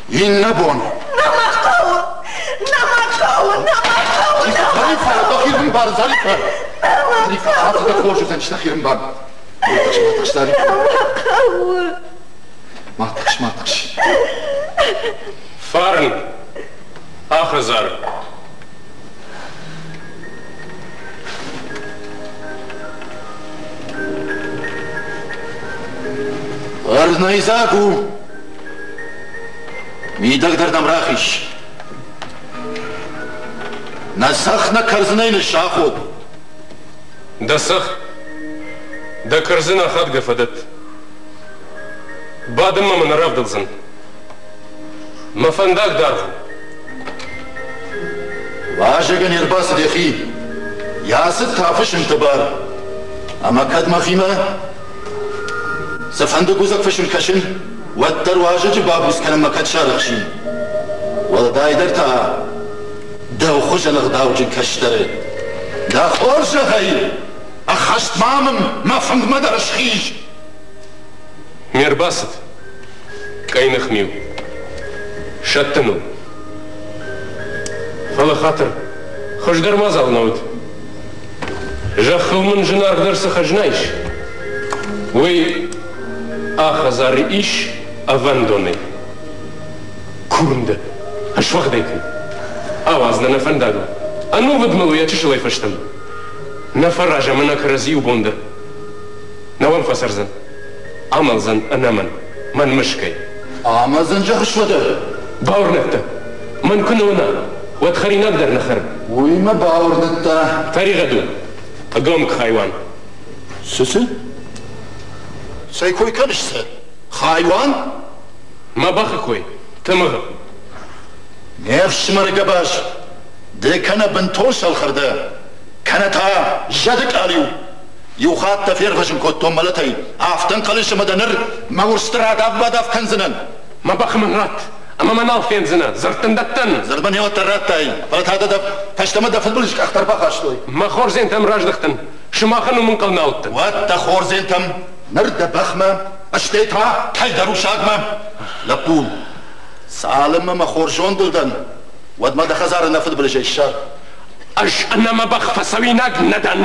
[SPEAKER 4] Иннӕ бон.
[SPEAKER 2] Нӕ мӕ хъӕуы! Нӕ мӕ хъӕуы! Нӕ мӕ хъӕуы!
[SPEAKER 4] Зариффӕ, дӕхи рынбар, Зариффӕ! Зариффӕ, афтӕ дӕ хорз уыдзӕнис дӕхи рынбар. Ма тыхс, ма тыхс, Зариффӕ.
[SPEAKER 2] Нӕ мӕ хъӕуы!
[SPEAKER 4] Ма тыхс, ма тыхс.
[SPEAKER 1] Фарн, а хӕдзар.
[SPEAKER 4] Ӕрнӕйдзаг у. Мидӕгдӕр нӕм рахиз. Нӕ цӕхх нӕ кӕрдзынӕй ныссаход.
[SPEAKER 1] Дӕ цӕхх, дӕ кӕрдзын ахадгӕ фӕдӕтт. Бадынмӕ мӕ нӕ равдӕлдзӕн. Мӕ фӕндаг даргъ у.
[SPEAKER 4] Уазӕгӕн ӕрбацыд йӕхи. Йӕ ацыд та фысымты бар. Ӕмӕ кӕд мӕхимӕ цыфӕнды гуыдзӕг фысым кӕсын, уӕддӕр уазӕджы бабуц кӕнынмӕ кӕд сарӕхсин. Уӕлдайдӕр та дӕу хуызӕн ӕгъдауджын кӕстӕры. Дӕ хорзӕхӕй, ӕххӕст ма мын мӕ фынгмӕ дӕр схиз!
[SPEAKER 1] Ме рбацыд къӕйных ми у. Сӕттын ыл. Фӕлӕ хатыр, хуыздӕр мадзал нӕ уыд. Зӕххыл мын зынаргъдӕр цы хӕзна ис, уый а хӕдзары ис ӕвӕндонӕй. Курын дӕ, ӕсуӕгъдӕй кӕн. Ауадз нӕ нӕ фӕндагыл. Ӕнувыд мыл у йӕ чысылӕй фӕстӕмӕ. Нӕ фӕразӕм ӕнӕ кӕрӕдзи иу бон дӕр. Нӕ уӕм фӕцӕрдзӕн. Амӕлдзӕн ӕнӕ мӕн, мӕн мысгӕй.
[SPEAKER 4] Амӕлдзӕн зӕгъыс уӕдӕ?
[SPEAKER 1] Бауырнӕд дӕ, мӕн куы нӕ уына, уӕд хӕринаг дӕр нӕ хӕры.
[SPEAKER 4] Уый мӕ бауырныдта.
[SPEAKER 1] Тӕригъӕд у, ӕгомыг хайуан.
[SPEAKER 4] Цы цы? Цӕй кой кӕныс цы? Хайуан?
[SPEAKER 1] Мӕ бӕхы кой, тымыгъы.
[SPEAKER 4] Ме фсымӕры гӕбаз, ды кӕнӕ бынтон сӕлхӕр дӕ, кӕнӕ та зӕды къалиу. Иу хатт дӕ фервӕзын кодтон мӕлӕтӕй, афтӕ ӕнхъӕлыс ӕмӕ дӕ ныр мӕ уырзты радав-бадав кӕндзынӕн.
[SPEAKER 1] Мӕ бӕхы мын ратт, ӕмӕ мӕ нал фендзынӕ, дзырд дын дӕттын.
[SPEAKER 4] Дзырд мын уӕддӕр радтай, фӕлӕ та дӕ фӕстӕмӕ дӕ фыдбылыз къӕхтӕ ӕрбахастой.
[SPEAKER 1] Мӕ хордзентӕм раздӕхтӕн, сымахӕн уым ӕнхъӕл нӕ уыдтӕн.
[SPEAKER 4] Уӕд дӕ хордзентӕм, ныр дӕ бӕхмӕ, стӕй та кӕйдӕр усагмӕ. Лӕппу, цалынмӕ мӕ хорз зондыл дӕн, уӕдмӕ дӕ хӕдзары нӕ фыдбылызӕй ссар.
[SPEAKER 1] Ӕз ӕнӕ мӕ бӕх фӕцӕуинаг нӕ дӕн.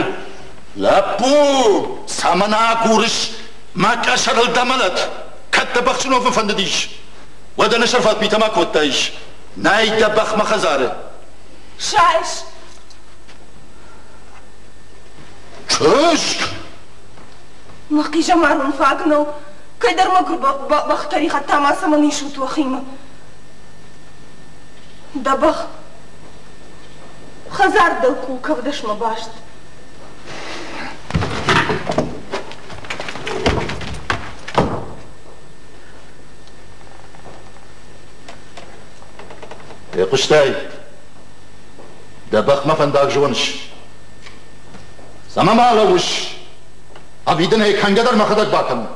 [SPEAKER 4] Лӕппу, цӕмӕн агурыс мӕ къӕсӕрыл дӕ мӕлӕт? Кӕд дӕ бӕхджын уӕвын фӕндыдис, уӕд ӕнӕсӕрфат митӕ ма кодтаис. Нӕй дӕ бӕх мӕ хӕдзары.
[SPEAKER 2] Сайыс!
[SPEAKER 4] Чызг!
[SPEAKER 2] Мӕ хъизӕмар уын фаг нӕу. Кӕйдӕр мӕгуыр бӕх тӕригъӕд та ма цӕмӕн исут уӕхимӕ? Дӕ бӕх хӕдзар дӕлкъул кӕвдӕсмӕ баст.
[SPEAKER 4] Фехъуыстай? Дӕ бӕхмӕ фӕндаг зоныс? Цӕмӕ ма лӕууыс? Ӕви дын ӕй кӕнгӕ дӕр мӕхӕдӕг бакӕнон?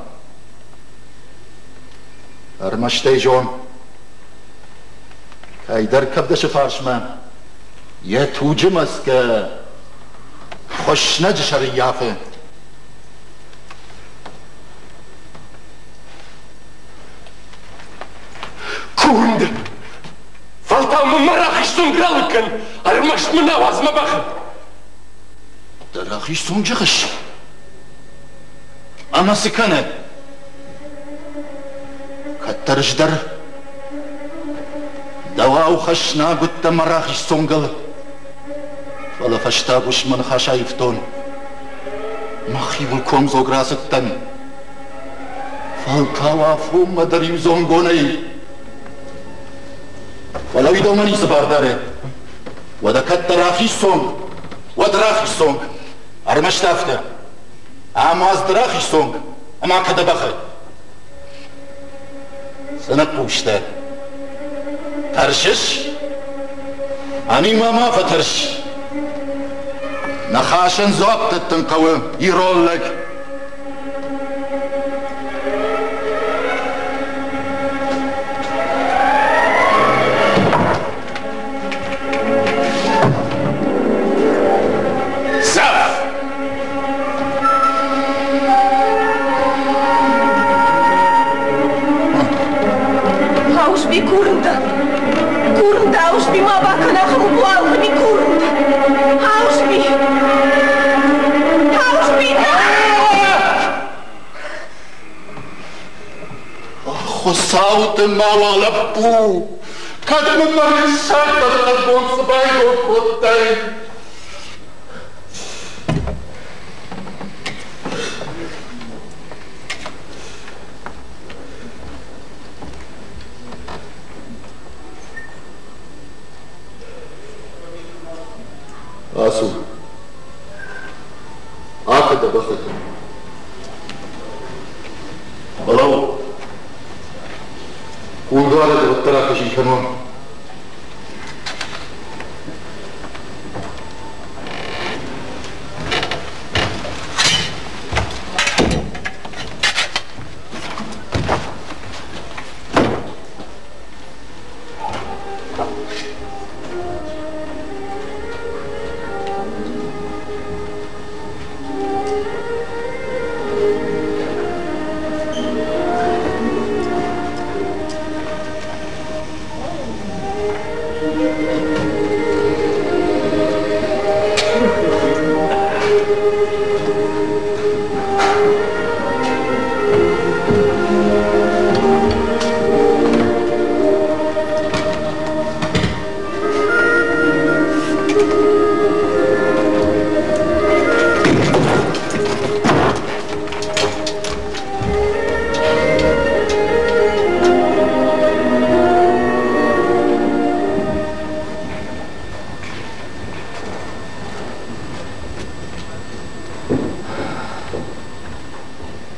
[SPEAKER 4] Ӕрмӕст ӕй зон, кӕйдӕр кӕвдӕсы фарсмӕ йӕ туджы мӕцгӕ хуыснӕджы сӕр ӕййафы.
[SPEAKER 1] Курын дӕ, фӕлтау мын мӕ рахиз цонг ралыг кӕн, ӕрмӕст мын ауадз мӕ бӕхы.
[SPEAKER 4] Дӕ рахиз цонджы хыз ӕмӕ цы кӕны? Кӕддӕр ӕз дӕр дӕуау хӕснаг уыдтӕн мӕ рахиз цонгыл, фӕлӕ фӕстаг уысммӕ ныхас аивтон. Мӕхиуыл комдзог рацыдтӕн. Фӕлтау афонмӕ дӕр иудзонгонӕй. Фӕлӕ уый дӕумӕ ницы бар дары. Уӕдӕ кӕд дӕ рахиз цонг, уӕд рахиз цонг. Ӕрмӕст афтӕ. Ӕмӕ дзы рахиз цонг ӕмӕ кӕд бӕхы. Цы ныхъхъус дӕ? Тӕрсыс? Ӕниу ма фӕтӕрс. Ныхасӕн дзуапп дӕттын хъӕуы, ирон лӕг.
[SPEAKER 1] Цӕф!
[SPEAKER 2] Ауызби, курын дӕ, курын дӕ, Ауызби, ма бакӕн ахӕм ӕбуалгъ ми, курын дӕ. Ауызби! Ауызби!
[SPEAKER 4] Хуыцау дын мауа, лӕппу, кӕд мын мӕ риссаг хъӕдбон цы байгом кодтай. Ацу. Акӕ дӕ бӕхы. Фӕлӕуу. Кулдуары уӕддӕр ахизын кӕнон.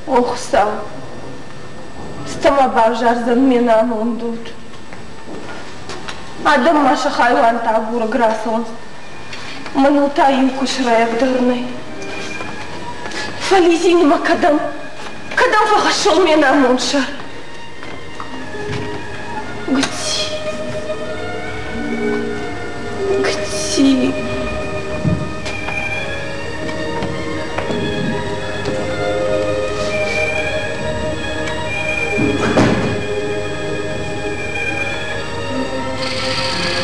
[SPEAKER 2] О Хуыцау, цытӕ ма бавзардзӕн ме намонд уд? Адӕм ма сӕ хайуантӕ агурӕг рацӕуынц. Мӕныл та иу куы срӕйаг дӕр нӕй. Фӕлидзин мӕ кӕдӕм, кӕдӕм фӕхӕссон ме намонд сӕр? Гыцци, гыцци.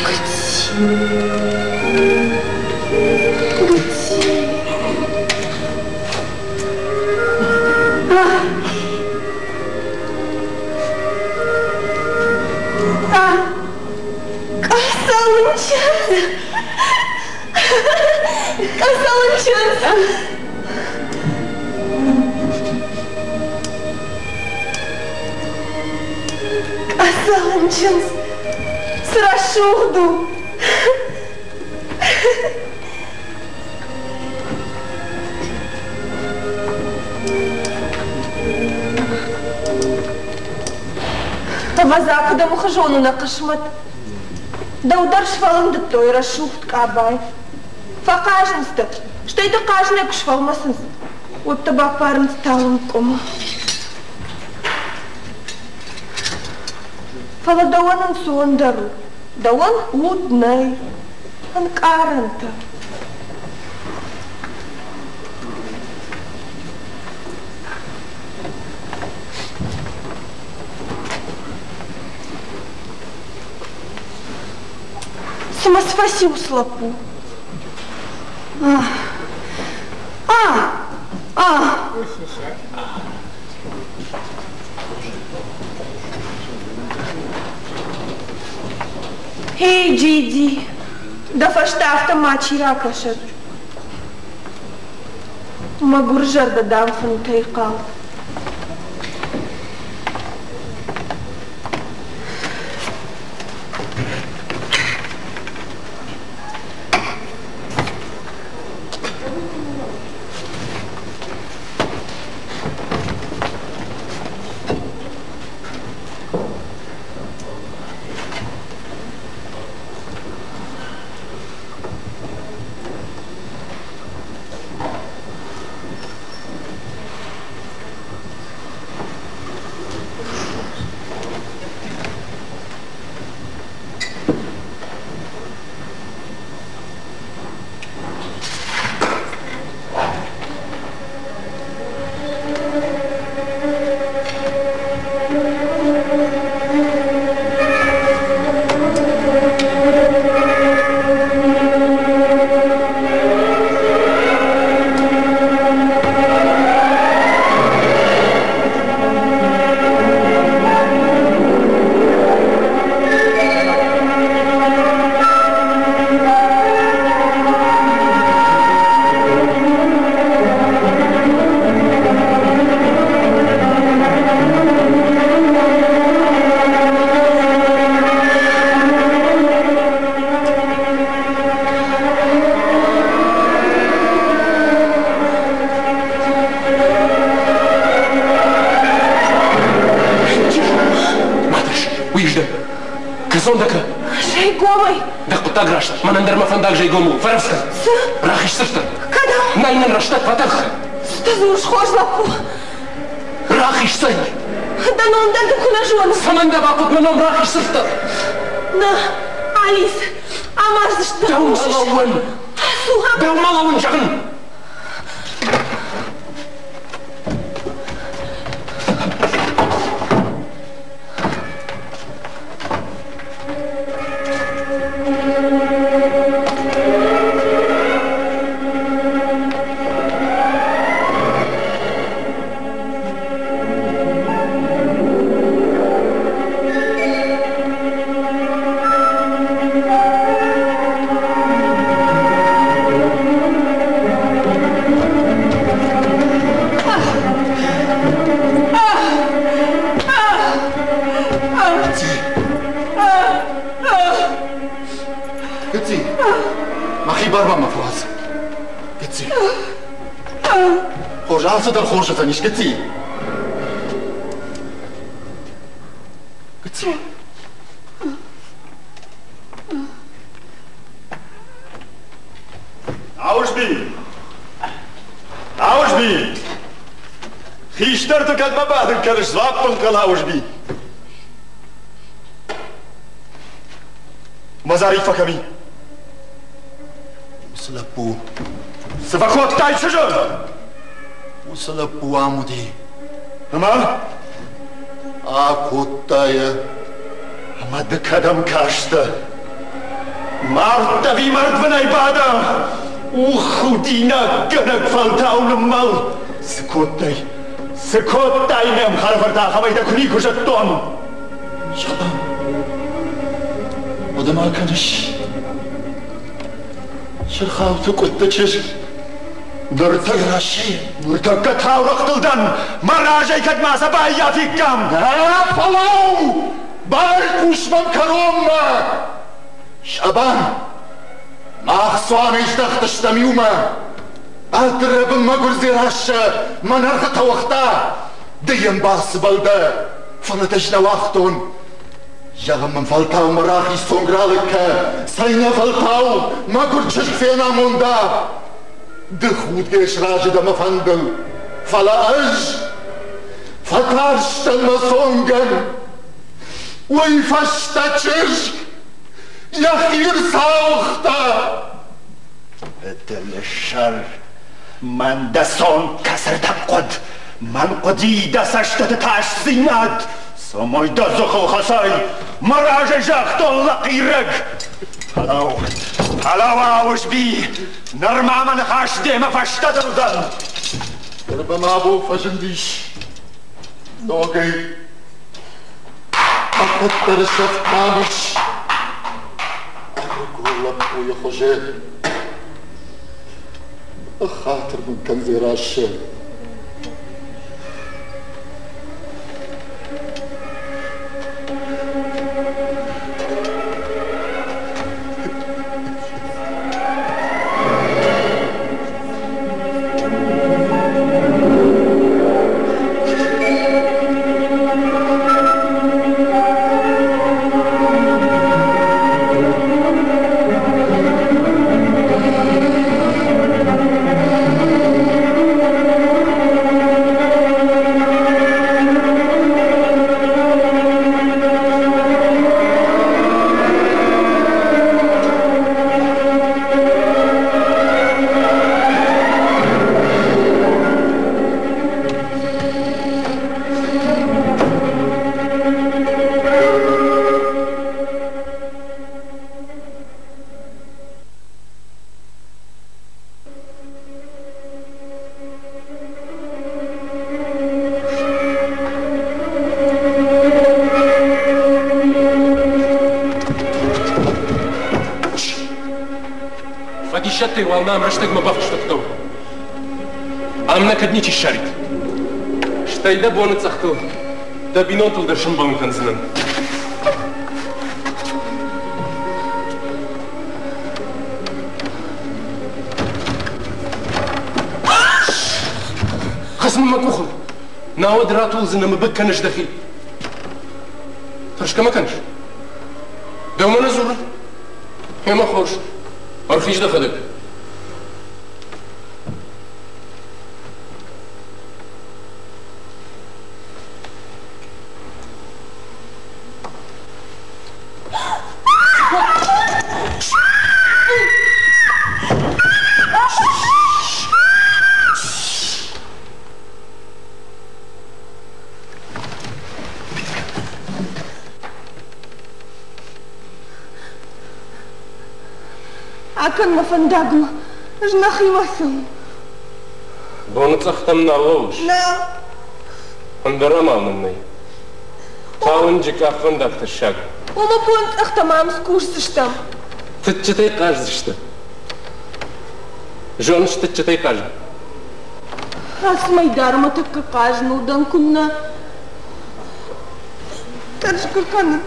[SPEAKER 2] Гыцци, гыцци. Къӕсӕлын чындз! Къӕсӕлын чындз! Къӕсӕлын чындз! Цы рӕсугъд у! Ӕвӕдза, куыд ӕмхуызон у нӕ хъысмӕт. Дӕу дӕр сфӕлындыдтой рӕсугъд къабайы. Фӕхъазынц дӕ, стӕй дӕ хъазынӕй куы сфӕлмӕцынц, уӕд дӕ баппарынц талынг къуымы. Фӕлӕ дӕуӕн ӕнцондӕр у, дӕуӕн уд нӕй, ӕнкъарӕнтӕ. Цымӕ цы фӕци уыцы лӕппу? А! А! Хей, Джиди, дӕ фӕстӕ афтӕ мачи ракӕсӕд. Мӕгуыр зӕрдӕ дӕм фынтӕй хъал.
[SPEAKER 1] Кӕцон дӕ кӕ?
[SPEAKER 2] Зӕйгомӕй.
[SPEAKER 1] Дӕ хъуыддаг раст, мӕнӕн дӕр мӕ фӕндаг зӕйгом у. Фӕрӕвдз кӕн.
[SPEAKER 2] Цы?
[SPEAKER 1] Рахиз сыфтӕр.
[SPEAKER 2] Кӕдӕм?
[SPEAKER 1] Нӕй нын рӕстӕг, фӕтӕх.
[SPEAKER 2] Цы дзурыс, хорз лӕппу?
[SPEAKER 1] Рахиз цӕй.
[SPEAKER 2] Дӕ ном дӕр ды куы нӕ зоныс.
[SPEAKER 1] Цӕмӕн дӕ бахъуыд мӕ ном рахиз сыфтӕр?
[SPEAKER 2] Нӕ, Алис, амардзысты.
[SPEAKER 1] Дӕумӕ лӕууын.
[SPEAKER 2] Ацу,
[SPEAKER 1] Дӕумӕ лӕууын, зӕгъын.
[SPEAKER 4] Гыцци, мӕхи бар ма мӕ фӕуадз. Гыцци. Хорз, алцыдӕр хорз уыдзӕнис, Гыцци. Гыцци.
[SPEAKER 3] Ауызби! Ауызби! Хистӕрты кӕдмӕ бадын кӕныс, дзуапп ӕнхъӕл Ауызби. Мазариффӕ кӕм и?
[SPEAKER 4] Уыцы лӕппу.
[SPEAKER 3] Цы фӕкодтай, чызджы?
[SPEAKER 4] Уыцы лӕппу ам уыди.
[SPEAKER 3] Ӕмӕ?
[SPEAKER 4] Акодта йӕ.
[SPEAKER 3] Ӕмӕ ды кӕдӕм кастӕ? Мард ӕви мӕрдвынӕй бадӕ? Ух, худинаггӕнӕг фӕлтау ныммӕл! Цы кодтай? Цы кодтай ме мхӕрвӕрд ахӕмӕй дӕ куы никуы зыдтон?
[SPEAKER 4] Сабан, хъуыды ма кӕныс? Сырхауты къуытты чызг
[SPEAKER 3] Ныртӕккӕ таурӕгътыл дӕн, мӕ разӕй кӕд ма сӕ баййафиккам!
[SPEAKER 4] Нӕ, фӕлӕуу! Байхъус мӕм кӕронмӕ! Сабан, мах цуанӕй здӕхтыстӕм иумӕ. Ӕдырӕбын мӕгуыр Дзерассӕ мӕн ӕрхытӕ уагъта. Ды йӕм бацыбӕл дӕ, фӕлӕ дӕ ӕз нӕ уагътон. Зӕгъын мын фӕлтау мӕ рахиз цонг ралыг кӕ, цӕйнӕфӕлтау мӕгуыр чызг фенамонда. Ды худгӕ сразы дӕ мӕ фӕндыл, фӕлӕ ӕз фӕтарстӕн мӕ цонгӕн. Уый фӕстӕ чызг йӕхи рцауыгъта.
[SPEAKER 5] Ӕдылы сӕр, мӕн дӕ цонг кӕцырдӕм хъуыд? Мӕн хъуыди дӕ цӕстыты тасдзинад, цӕмӕй дӕ дзыхыл хӕцай, мӕ разӕй загътон лӕхъирӕг. Фӕлӕуу, фӕлӕуу, Ауызби, нырма мӕ ныхас демӕ фӕстӕдӕр уыдзӕн.
[SPEAKER 4] Ныр мӕм абон фӕзындис ногӕй ӕппӕтдӕр сӕфт намыс ӕрыгон лӕппуйы хуызы. Хатыр мын кӕн, Дзерассӕ.
[SPEAKER 1] Фӕдисӕттӕй уал нӕм рӕстӕгмӕ бафыстӕгтӕу. Ам нӕ кӕд ничи ссарид. Стӕй дӕ боны цъӕхтыл дӕ бинонтыл дӕр сӕмбӕлын кӕндзынӕн. Хӕц мын мӕ къухыл, науӕд ратулдзынӕ мӕ быг кӕныс дӕхи. Тӕрсгӕ ма кӕныс? Дӕумӕ нӕ дзурын? Ӕмӕ хорз, ӕрхиз дӕхӕдӕг.
[SPEAKER 2] Акӕн мӕ фӕндагмӕ, ӕз нӕхимӕ цӕуын.
[SPEAKER 1] Боныцъӕхтӕм нал лӕууыс?
[SPEAKER 2] Нал.
[SPEAKER 1] Ӕндӕр амал мын нӕй. Талынджы къахвӕндаг тӕссаг.
[SPEAKER 2] Уымы боныцъӕхтӕм ам скусдзыстӕм.
[SPEAKER 1] Тыччытӕй хъаздзысты. Зоныс тыччытӕй хъазын?
[SPEAKER 2] Ацы мӕйдар мӕ тӕккӕ хъазыныл дӕн куыннӕ. Тӕрсгӕ кӕнын.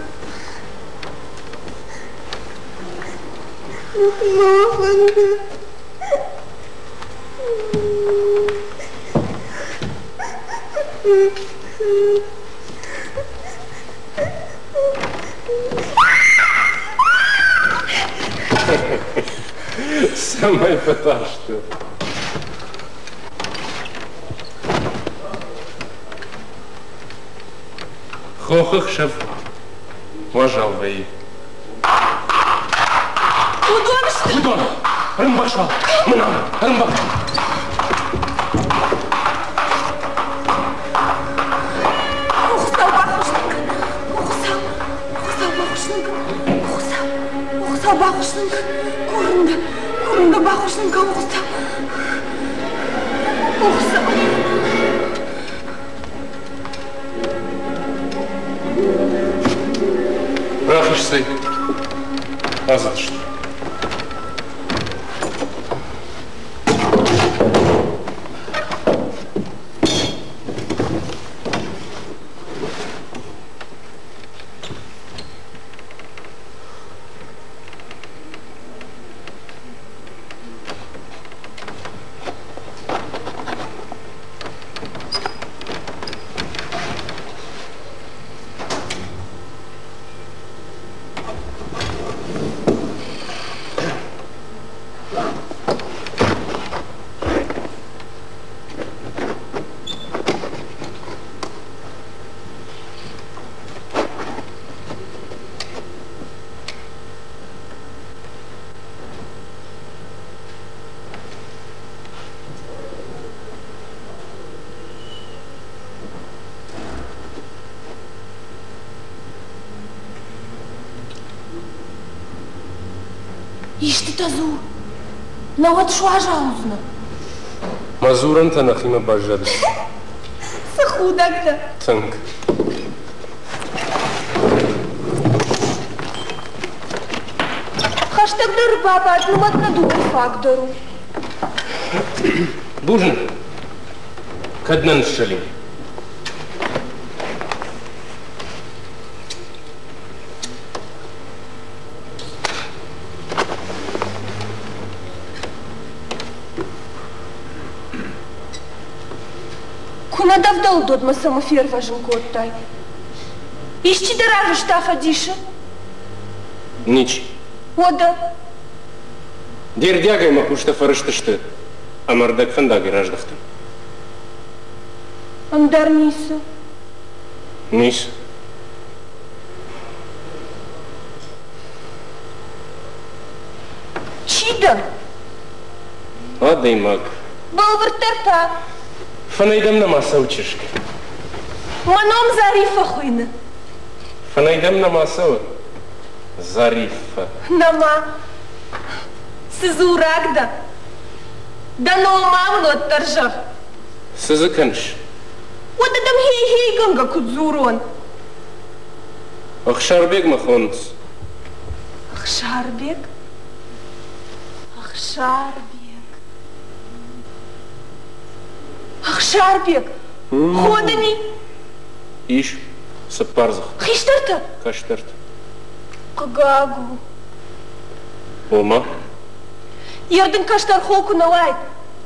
[SPEAKER 2] Мӕ фӕнды.
[SPEAKER 1] Цӕмӕй фӕтарстӕ? Хохы хсӕв уазал вӕййы.
[SPEAKER 2] Уыдон сты?
[SPEAKER 1] Уыдон! Ӕрӕмбӕхс уал! Мӕнӕн! Ӕрӕмбӕхс!
[SPEAKER 2] Хуыцау баххуыс нын кӕн! Хуыцау! Хуыцау баххуыс нын кӕн! Хуыцау! Хуыцау баххуыс нын кӕн! Курын дӕ! Курын дӕ, баххуыс нын кӕн, Хуыцау! Хуыцау!
[SPEAKER 1] Рахизцӕй ацыдысты.
[SPEAKER 2] Истытӕ дзур, науӕд суазал уыдзынӕ.
[SPEAKER 1] Мӕ дзурӕнтӕ нӕхимӕ баззадысты.
[SPEAKER 2] Цы худӕг дӕ!
[SPEAKER 1] Тынг.
[SPEAKER 2] Хӕстӕгдӕр бабад, нымӕт нӕ дыууӕ фаг дӕр у.
[SPEAKER 1] Бузныг. Кӕд нӕ ныссӕлин.
[SPEAKER 2] Куы нӕ дӕ вдӕлд, уӕд мӕ цӕмӕ фервӕзын кодтай? Исчи дӕ рарвыста фӕдисы?
[SPEAKER 1] Ничи.
[SPEAKER 2] Уӕдӕ?
[SPEAKER 1] Де рдиагӕй мӕ хъустӕ фӕрыстысты ӕмӕ ӕрдӕгфӕндагӕй раздӕхтӕн.
[SPEAKER 2] Ӕндӕр ницы?
[SPEAKER 1] Ницы.
[SPEAKER 2] Чи дӕ?
[SPEAKER 1] Адӕймаг.
[SPEAKER 2] Бӕлвырддӕр та?
[SPEAKER 1] Фынӕй дӕм нӕма цӕуы чызг?
[SPEAKER 2] Мӕ ном Зариффӕ хуыйны.
[SPEAKER 1] Фынӕй дӕм нӕма цӕуы? Зариффӕ.
[SPEAKER 2] Нӕма. Цы дзураг дӕ? Дӕ ном ма мын уӕддӕр зӕгъ.
[SPEAKER 1] Цы дзы кӕныс?
[SPEAKER 2] Уӕдӕ дӕм хей-хейгӕнгӕ куыд дзурон?
[SPEAKER 1] Ӕхсарбег мӕ хонынц.
[SPEAKER 2] Ӕхсарбег? Ӕхсарбег. Ӕхсарбег! Ходыни?
[SPEAKER 1] Ис. Цыппар дзых.
[SPEAKER 2] Хистӕртӕ?
[SPEAKER 1] Кӕстӕртӕ.
[SPEAKER 2] Хъыгаг у.
[SPEAKER 1] Ома?
[SPEAKER 2] Йе рдын кӕстӕр хо куы нӕ уаид,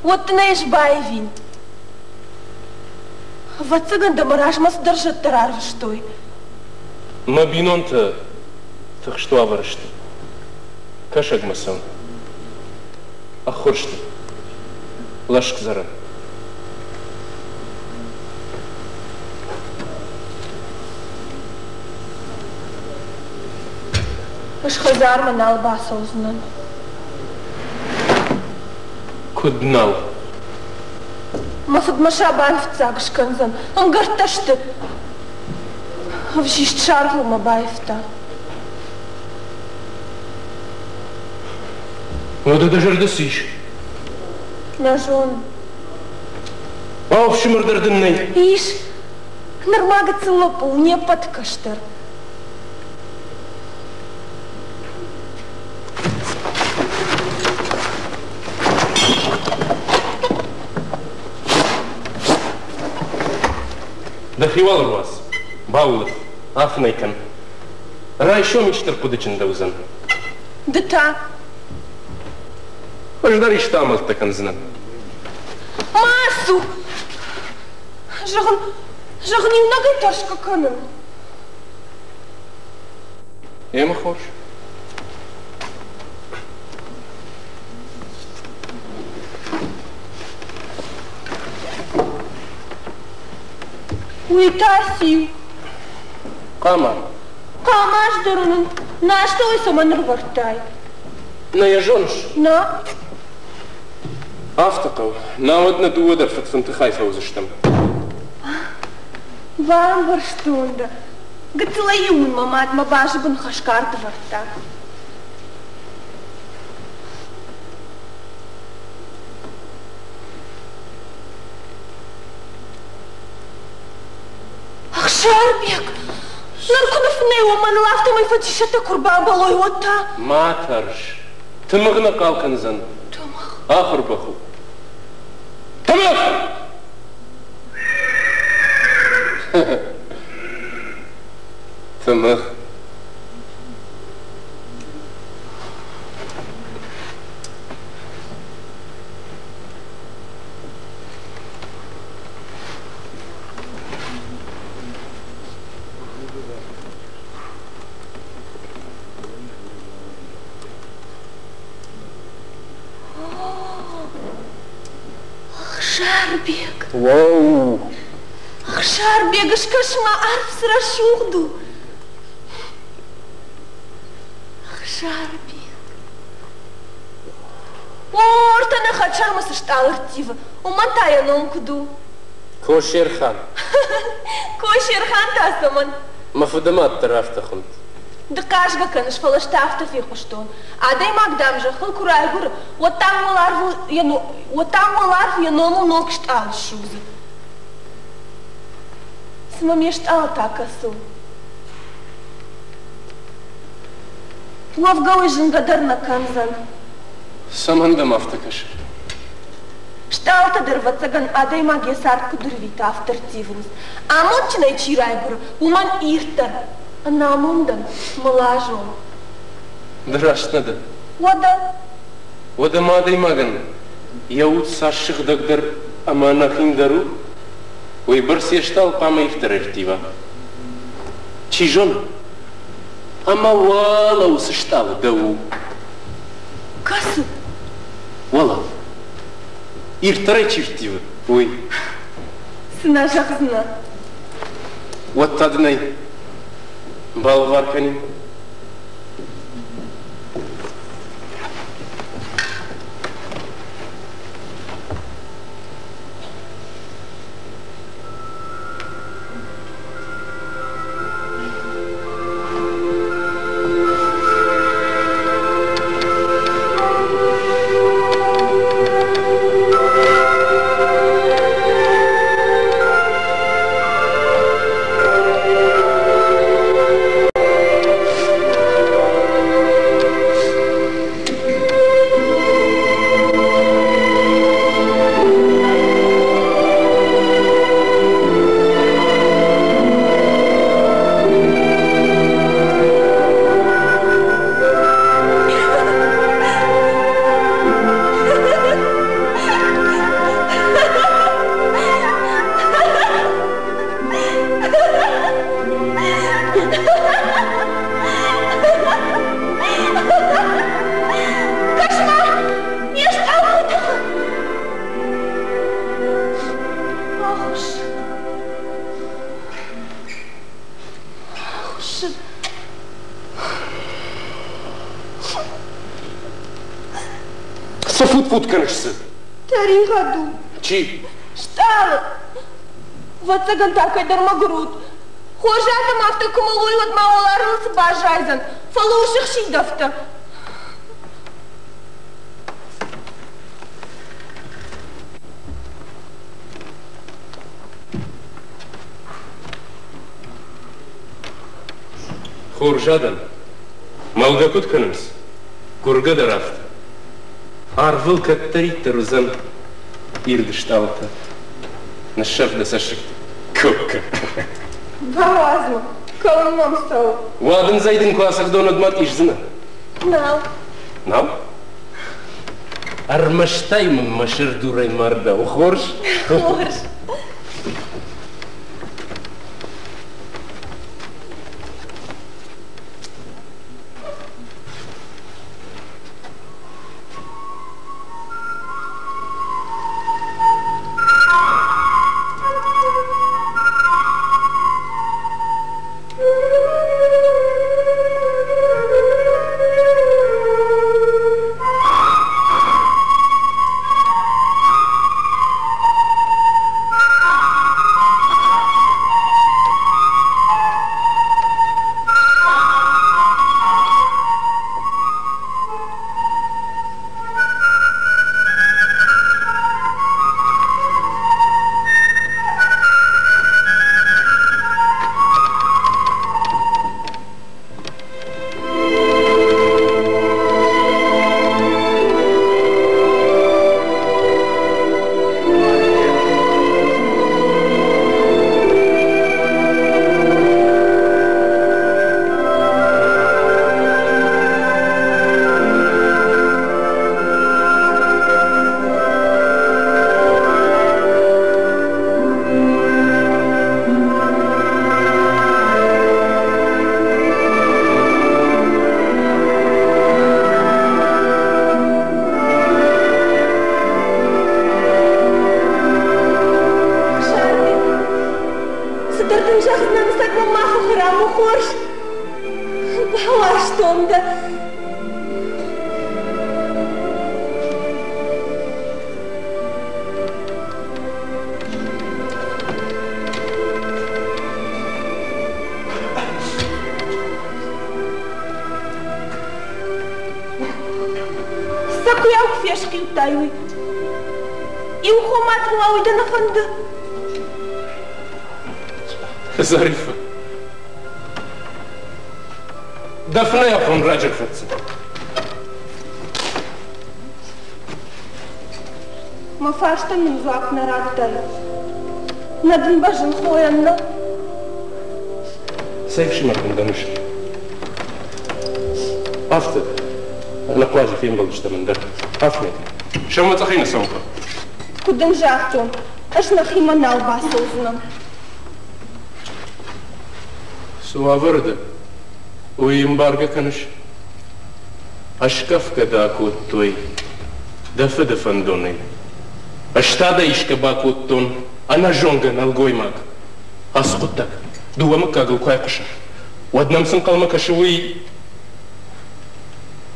[SPEAKER 2] уӕд дын ӕй ӕз баивин. Ӕвӕццӕгӕн дӕ мӕ размӕ цыдӕр зӕдтӕ рарвыстой.
[SPEAKER 1] Мӕ бинонтӕ тыхст уавӕры сты. Кӕсӕгмӕ цӕуын. Ӕххуырсты. Лӕскъдзӕрӕн.
[SPEAKER 2] Ӕз хӕдзармӕ нал бацӕудзынӕн.
[SPEAKER 1] Куыд нал?
[SPEAKER 2] Мӕ фыд мӕ Сабан фыццаг скӕндзӕн. Ӕмгӕрттӕ сты. Ӕвзист саргъыл мӕ баивта.
[SPEAKER 1] Уӕдӕ дӕ зӕрды цы ис?
[SPEAKER 2] Нӕ зонын.
[SPEAKER 1] Ӕфсымӕр дӕр дын нӕй?
[SPEAKER 2] Ис. Нырма гыццыл лӕппу у, не ппӕты кӕстӕр.
[SPEAKER 1] Дӕхи уал ӕруадз, баулӕф, афынӕй кӕн. Райсом исты ӕрхъуыдычындӕуыдзӕн.
[SPEAKER 2] Ды та?
[SPEAKER 1] Ӕз дӕр исты амӕлттӕ кӕндзынӕн.
[SPEAKER 2] Ма ацу! Зӕгъын, зӕгъын, иунӕгӕй тӕрсгӕ кӕнын.
[SPEAKER 1] Емӕ хорз.
[SPEAKER 2] Уый та циу?
[SPEAKER 1] Хъама.
[SPEAKER 2] Хъама сдӕрын ын нӕ астӕуӕй цӕмӕн ӕрвӕрдтай?
[SPEAKER 1] Нӕ йӕ зоныс?
[SPEAKER 2] Нӕ.
[SPEAKER 1] Афтӕ хъӕуы. Науӕд нӕ дыууӕ дӕр фыдфынты хай фӕуыдзыстӕм.
[SPEAKER 2] Бамбӕрстон дӕ. Гыццылӕй-иу мын мӕ мад мӕ базы бын хӕсгард ӕвӕрдта. Ӕхсарбег! Ныр куы ныффынӕй уон, мӕныл афтӕмӕй фӕдисӕттӕ куы рбамбӕлой, уӕд та?
[SPEAKER 1] Ма тӕрс. Тымыгъ нӕ хъал кӕндзӕн.
[SPEAKER 2] Тымыгъ?
[SPEAKER 1] Ахуыр бӕх у. Тымыгъ! Тымыгъ.
[SPEAKER 2] Ӕхсарбег!
[SPEAKER 1] Уӕуу!
[SPEAKER 2] Ӕхсарбег, скӕс-ма, арв цы рӕсугъд у! Ӕхсарбег! О, ӕртӕ нӕ хӕдсӕрмӕ цы стъалы рттивы, уымӕн та йӕ ном куыд у?
[SPEAKER 1] Косерхан.
[SPEAKER 2] Косерхан та цӕмӕн?
[SPEAKER 1] Мӕ фыдымад дӕр афтӕ хуынд.
[SPEAKER 2] Ды хъазгӕ кӕныс, фӕлӕ ӕз та афтӕ фехъуыстон. Адӕймаг, дам, зӕххыл куы райгуыры, уӕд, дам, уӕларвыл йӕ, уӕд, дам, уӕларв йӕ номыл ног стъалы ссудзы. Цымӕ ме стъалы та кӕцы у? Уӕвгӕ уый зынгӕ дӕр нӕ кӕндзӕн.
[SPEAKER 1] Цӕмӕн дӕм афтӕ кӕсы?
[SPEAKER 2] Стъалытӕ дӕр, ӕвӕццӕгӕн, адӕймаг йӕ цард куыд ӕрвиты, афтӕ ӕрттивынц. Амондджынӕй чи райгуыры, уымӕн ирддӕр, ӕнамондӕн, мылазон.
[SPEAKER 1] Ды раст нӕ дӕ.
[SPEAKER 2] Уӕдӕ?
[SPEAKER 1] Уӕдӕ ма адӕймагӕн йӕ уд цас сыгъдӕгдӕр ӕмӕ ӕнӕхиндӕр у, уыйбӕрц йе стъалы хъуамӕ ирддӕр ӕрттива. Чи зоны, ӕмӕ уӕлӕ уыцы стъалы дӕу у.
[SPEAKER 2] Кӕцы?
[SPEAKER 1] Уӕлӕ. Ирддӕрӕй чи рттивы, уый.
[SPEAKER 2] Цы нӕ зӕгъдзынӕ?
[SPEAKER 1] Уӕд та дын ӕй балӕвар кӕнин.
[SPEAKER 2] Кӕс-ма, не стъалфы тыхы! Ахуысс. Ахуыссыд.
[SPEAKER 1] Цы фут-фут кӕныс, цы?
[SPEAKER 2] Тӕригъӕд у.
[SPEAKER 1] Чи?
[SPEAKER 2] Стъалы. Ӕвӕццӕгӕн та кӕйдӕр мӕгуыр уд. Хорз адӕм афтӕ куы мӕлой, уӕд ма уӕларвыл цы баззайдзӕн? Фӕлӕ усы хсидӕвтӕ.
[SPEAKER 1] Хорз адӕм, мӕлгӕ куыд кӕнынц, гуыргӕ дӕр афтӕ. Арвыл кӕддӕриддӕр уыдзӕн ирд стъалытӕ. Ныссӕрф дӕ цӕссыгтӕ. Куы-куы.
[SPEAKER 2] Бауадз мӕ, кӕуын мӕм цӕуы.
[SPEAKER 1] Уадындзӕй дын куы ацӕгъдон, уӕд ма тъиздзынӕ?
[SPEAKER 2] Нал.
[SPEAKER 1] Нал? Ӕрмӕстӕй мын мӕ сырдурӕй мардау, хорз?
[SPEAKER 2] Хорз. Цӕкуыйау куы фесхъиудтай, уый. Иу хо ма дын уа, уый дӕ нӕ фӕнды?
[SPEAKER 1] Зариффӕ, дӕ фынӕй афон раджы ӕрхӕццӕ.
[SPEAKER 2] Мӕ фарстӕн мын дзуапп нӕ радтай. Нӕ дын бӕззын хойӕн, нӕ.
[SPEAKER 1] Цӕй фсымӕр дын дӕ ныфс? Афтӕ, ӕнӕхъуаджы фембӕлдыстӕм ӕндӕр. Афнет, сӕумӕцъӕхӕй нӕ цӕуын хъӕуы.
[SPEAKER 2] Куыд дын загътон, ӕз нӕхимӕ нал бацӕудзынӕн.
[SPEAKER 1] Цы уавӕры дӕ, уый ӕмбаргӕ кӕныс? Ӕскъӕфгӕ дӕ акодтой дӕ фыды фӕндонӕй. Ӕз та дӕ исгӕ бакодтон ӕнӕзонгӕ нӕлгоймаг. Ацы хъуыддаг дыууӕ мыггагыл куы айхъуыса, уӕд нӕм цы нхъӕлмӕ кӕсы, уый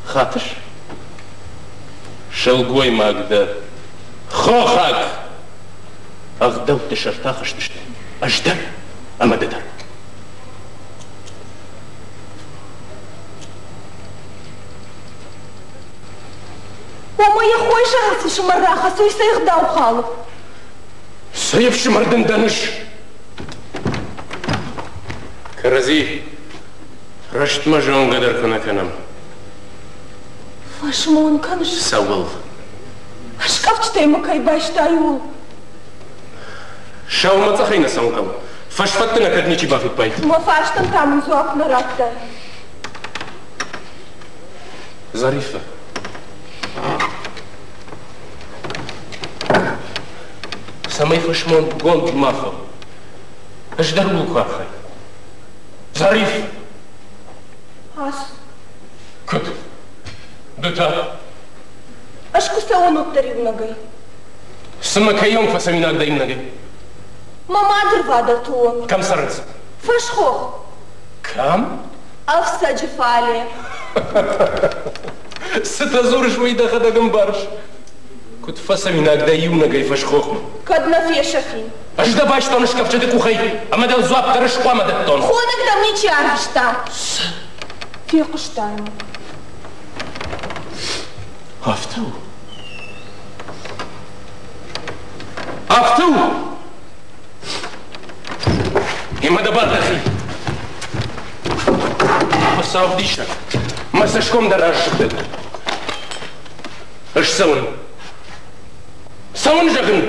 [SPEAKER 1] хатыс? Сылгоймаг дӕ, хохаг! Ӕгъдӕутты сӕртӕ ахызтысты ӕз дӕр ӕмӕ ды дӕр.
[SPEAKER 2] Омӕ йӕ хойы сӕрыл цы фсымӕр рахӕссы, уый цӕй ӕгъдау халы?
[SPEAKER 1] Цӕй ӕфсымӕр дын дӕн ӕз? Кӕрӕдзи рӕстмӕ зонгӕ дӕр куы нӕ кӕнӕм.
[SPEAKER 2] Фӕсмон кӕныс?
[SPEAKER 1] Цӕуыл?
[SPEAKER 2] Ӕскъӕфджытӕй мӕ кӕй байстай, ууыл.
[SPEAKER 1] Сӕумӕцъӕхӕй нӕ цӕуын хъӕуы. Фӕсфӕдты нӕ кӕд ничи бафиппайд.
[SPEAKER 2] Мӕ фарстӕн та мын дзуапп нӕ радтай.
[SPEAKER 1] Зариффӕ. Цӕмӕй фӕсмонгонд ма фӕу. Ӕз дӕр ууыл куы архайын. Зариф!
[SPEAKER 2] Ацу.
[SPEAKER 1] Куыд? Ды та?
[SPEAKER 2] Ӕз куы цӕуон уӕддӕр иунӕгӕй.
[SPEAKER 1] Цымӕ кӕйонг фӕцӕуинаг дӕ иунӕгӕй?
[SPEAKER 2] Мӕ мадырвадӕлты онг.
[SPEAKER 1] Кӕм цӕрынц?
[SPEAKER 2] Фӕсхох.
[SPEAKER 1] Кӕм?
[SPEAKER 2] Ӕфцӕджы фале.
[SPEAKER 1] Цытӕ дзурыс, уый дӕхӕдӕг ӕмбарыс? Куыд фӕцӕуинаг дӕ иунӕгӕй фӕсхохмӕ?
[SPEAKER 2] Кӕд нӕ фесӕфин.
[SPEAKER 1] Ӕз дӕ байстон скъӕфджыты къухӕй ӕмӕ дӕ дзуапп дӕр хъуамӕ дӕттон.
[SPEAKER 2] Хонӕг дӕм ничи арвыста.
[SPEAKER 1] Цы?
[SPEAKER 2] Фехъуыстай мӕ.
[SPEAKER 1] Афтӕ у. Афтӕ у. Емӕ дӕ бар дӕхи. Хуыцау ӕвдисӕг, мӕ цӕсгом дӕр ӕрсыгъдӕг. Ӕз цӕуын. Цӕуын, зӕгъын!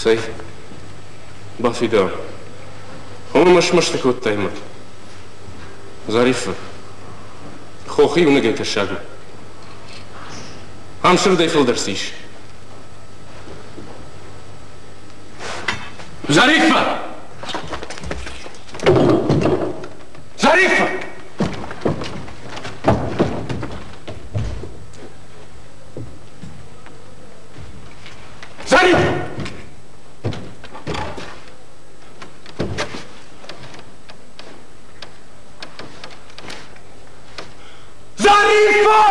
[SPEAKER 1] Цӕй, бафидауӕм. Омӕ мӕ смӕсты кодтай мад. Зариффӕ, хохы иунӕгӕй тӕссаг у. Ам сырдӕй фылдӕр цы ис? Зариффӕ! Зариффӕ! Зариффӕ! Зариффӕ!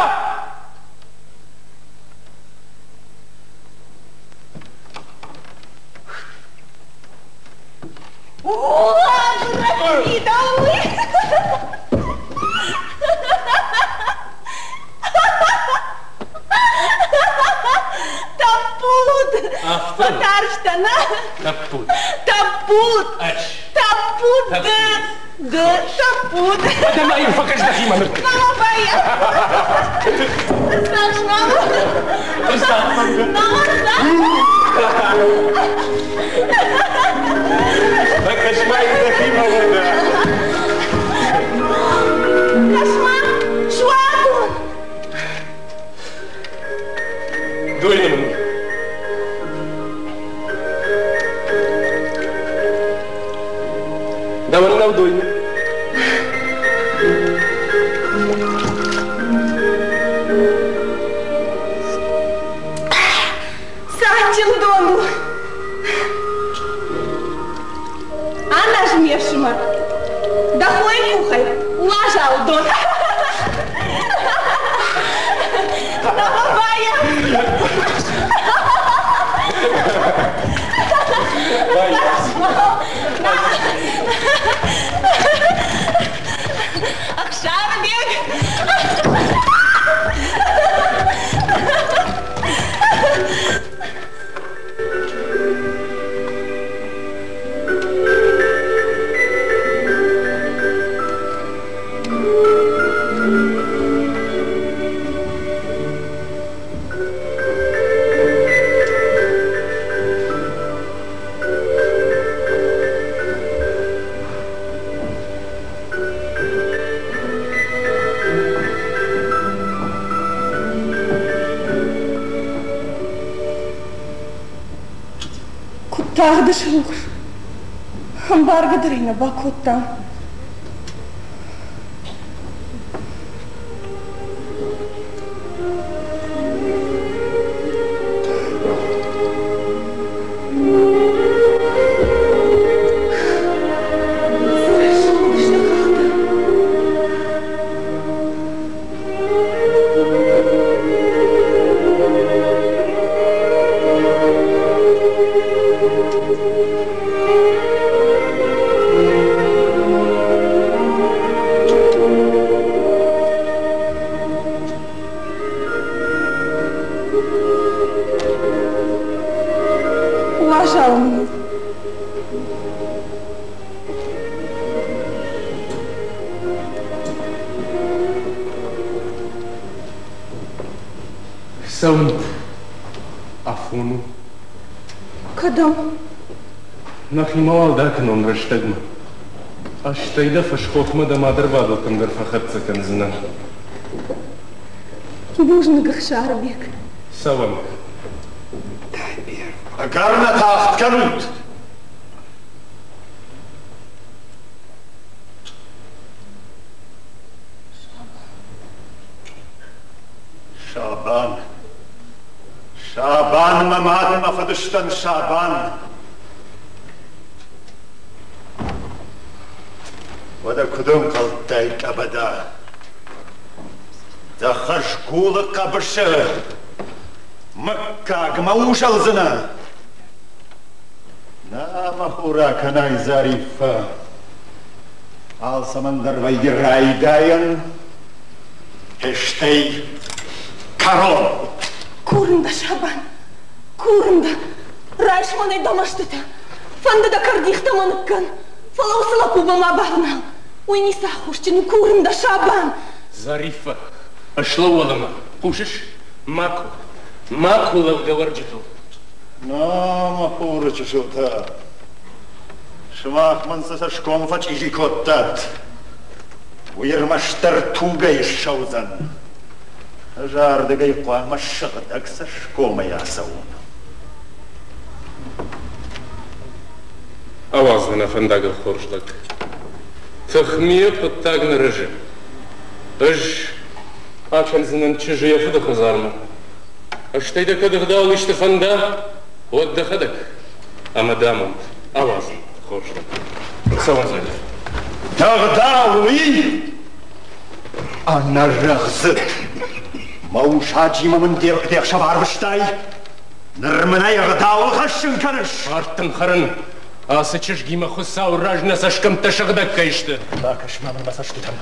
[SPEAKER 2] Тӕппуд! Фӕтарстӕн, а?
[SPEAKER 1] Тӕппуд.
[SPEAKER 2] Тӕппуд!
[SPEAKER 1] Ӕз.
[SPEAKER 2] Тӕппуд ды! Ды тӕппуд!
[SPEAKER 1] Уӕдӕ ма иу фӕкӕс дӕхимӕ ныр.
[SPEAKER 2] Мама байа! Знаешь, мама? Мама,
[SPEAKER 1] Дӕуӕн нӕу дойны?
[SPEAKER 2] Садджын дон у. Аназ, ме фсымӕр. Дӕ хойы къухӕй уазал дон. Дӕ бабайӕ. Ӕхсарбег! Куыд тагъд срухс, ӕмбаргӕ дӕр ӕй нӕ бакодта. Цы рӕсугъд сты хӕхтӕ! Уазал мын у.
[SPEAKER 1] Цӕуынт афон у.
[SPEAKER 2] Кӕдӕм?
[SPEAKER 1] Нӕхимӕ уал дӕ акӕнон рӕстӕгмӕ. Стӕй дӕ фӕсхохмӕ дӕ мадӕрвадӕлтӕм дӕр фӕхӕццӕ кӕндзынӕн.
[SPEAKER 2] Бузныг, Ӕхсарбег.
[SPEAKER 1] Цӕуӕм.
[SPEAKER 5] Ӕгӕр нӕ тагъд кӕнут! Сабан. Сабан, мӕ мад, мӕ фыдыстӕн, Сабан. Уӕдӕ куыд ӕнхъӕлдтай, къӕбӕда? Дӕ хӕзгулы хъӕбысы мыггагмӕ узӕлдзынӕ? Нӕ, мӕ хур акӕнай, Зариффӕ. Алцӕмӕн дӕр вӕййы райдайӕн, стӕй кӕрон.
[SPEAKER 2] Курын дӕ, Сабан, курын дӕ, райс мӕнӕй дӕ мӕстытӕ. Фӕнды дӕ кӕрдихтӕ ма ныккӕн, фӕлӕ уыцы лӕппумӕ ма бавнал. Уый ницы аххосджын у, курын дӕ, Сабан.
[SPEAKER 1] Зариффӕ, слӕуу уӕлӕмӕ, хъусыс? Макуы, макуы лӕу дӕ уӕрджытыл.
[SPEAKER 4] Нӕ, мӕ хуры чысылтӕ, сымах мын цы цӕсгом фӕчъизи кодтат, уый ӕрмӕстдӕр тугӕй ссӕудзӕн. Ӕз ардыгӕй хъуамӕ сыгъдӕг цӕсгомӕй ацӕуон.
[SPEAKER 1] Ауадз нӕ фӕндагыл хорз лӕг. Тыхмийы хъуыддаг нӕ рӕзы. Ӕз акӕндзынӕн чызджы йӕ фыды хӕдзармӕ. Стӕй дӕ кӕд ӕгъдауыл исты фӕнда, уӕд дӕхӕдӕг ӕмӕ дӕ амонд ауадз, хорз лӕг. Цӕуӕн Залих.
[SPEAKER 5] Ӕгъдау уый ӕнӕрӕгъдзыд. Мӕ усаджимӕ мын де хсӕв арвыстай, ныр мын ӕй ӕгъдауыл хӕссын кӕныс.
[SPEAKER 1] Ард дын хӕрын, ацы чызгимӕ Хуыцауы раз нӕ цӕсгӕмттӕ сыгъдӕг кӕй сты.
[SPEAKER 5] Бакӕс-ма мын мӕ цӕстытӕм.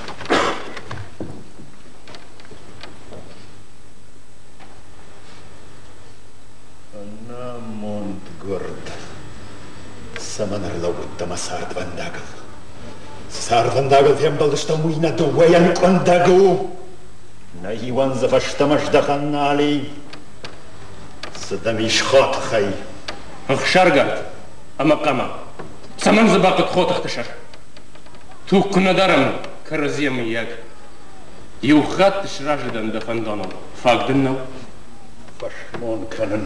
[SPEAKER 5] Ӕнамонд гуырд, цӕмӕн ӕрлӕууыдтӕ мӕ цардвӕндагыл? Цы цардвӕндагыл фембӕлдыстӕм, уый нӕ дыууӕйӕн къуындӕг у. Нӕ иуӕн дзы фӕстӕмӕ здӕхӕн нал и. Цы дӕм ис хотыхӕй?
[SPEAKER 1] Ӕхсаргард ӕмӕ хъама. Цӕмӕн дзы бахъуыд хотыхты сӕр? Туг куы нӕ дарӕм кӕрӕдзийӕ мыййаг. Иу хатт сразы дӕн дӕ фӕндоныл. Фаг дын нӕу?
[SPEAKER 5] Фӕсмон кӕнын,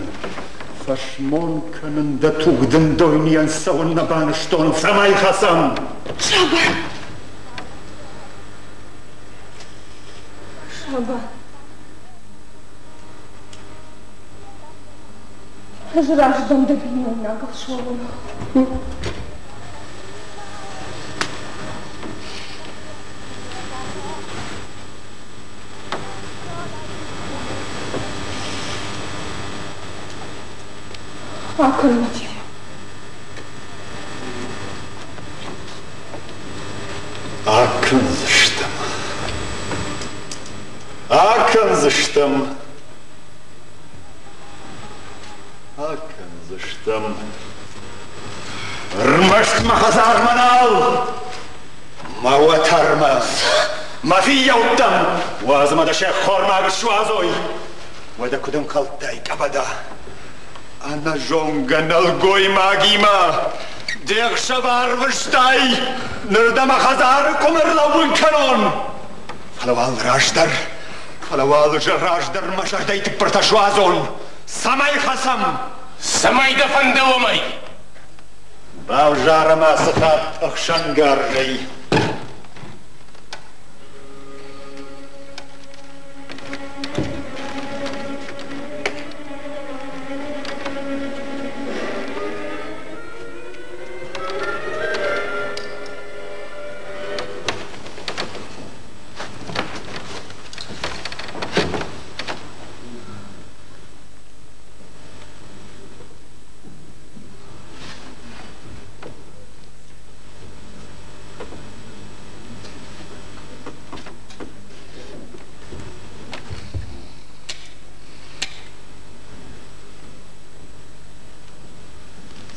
[SPEAKER 5] фӕсмон кӕнын, дӕ туг дын дойныйӕн цӕуыннӕ банызтон, цӕмӕй хӕцӕм?
[SPEAKER 2] Сабан! Сабан! Ӕз раздӕн дӕ бинойнагыл суӕвыныл. Акӕн мӕ демӕ.
[SPEAKER 5] Акӕндзыстӕм. Акӕндзыстӕм. Акӕндзыстӕм. Ӕрмӕст мӕ хӕдзармӕ нал, мӕ уӕтӕрмӕ, мӕ фиййӕуттӕм, уадз ӕмӕ дӕ се ххормаг суадзой. Уӕдӕ куыд ӕнхъӕлдтай, къӕбӕда? Ӕнӕзонгӕ нӕлгоймагимӕ де хсӕв арвыстай, ныр дӕ мӕ хӕдзары къуым ӕрлӕууын кӕнон. Фӕлӕ уал раздӕр, фӕлӕ уал раздӕр мӕ зӕрдӕйы тыппыртӕ суадзон, цӕмӕй хӕцӕм.
[SPEAKER 1] Цӕмӕй дӕ фӕнды, уымӕй.
[SPEAKER 5] Бавзарӕм ацы хатт ӕхсӕнгарзӕй.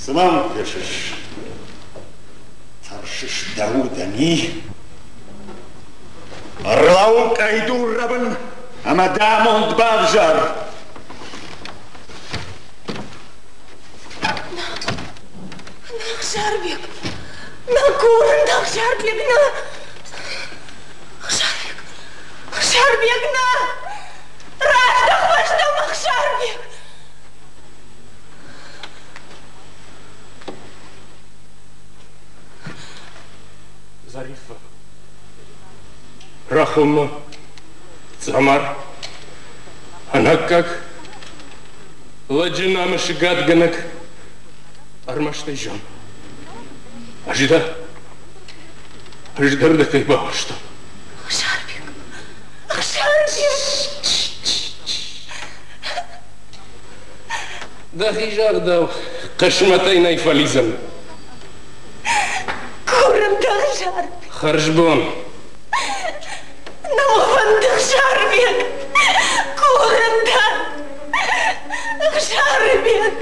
[SPEAKER 5] Цы мӕм кӕсыс? Тӕрсыс дӕ удӕн, и? Ӕрлӕуу къӕйдуррӕбын ӕмӕ дӕ амонд бавзар!
[SPEAKER 2] На, Ӕхсарбег! Нӕ курын дӕ, Ӕхсарбег, нӕ! Ӕхсарбег! Ӕхсарбег, нӕ! Раздӕх фӕстӕмӕ, Ӕхсарбег!
[SPEAKER 1] Зариффӕ. Рахонма, Цъамар, ӕнаккаг, лӕджы намысы гадгӕнӕг, ӕрмӕст ӕй зон. Ӕз дӕ, ӕз дӕр дӕ кӕй бауарзтон.
[SPEAKER 2] Ӕхсарбег, Ӕхсарбег!
[SPEAKER 1] Дӕхи загъдау, хъысмӕтӕй нӕй фӕлидзӕн.
[SPEAKER 2] Курын дӕ, Ӕхсарбег.
[SPEAKER 1] Хӕрзбон.
[SPEAKER 2] Нӕ мӕ фӕнды, Ӕхсарбег. Курын дӕ, Ӕхсарбег.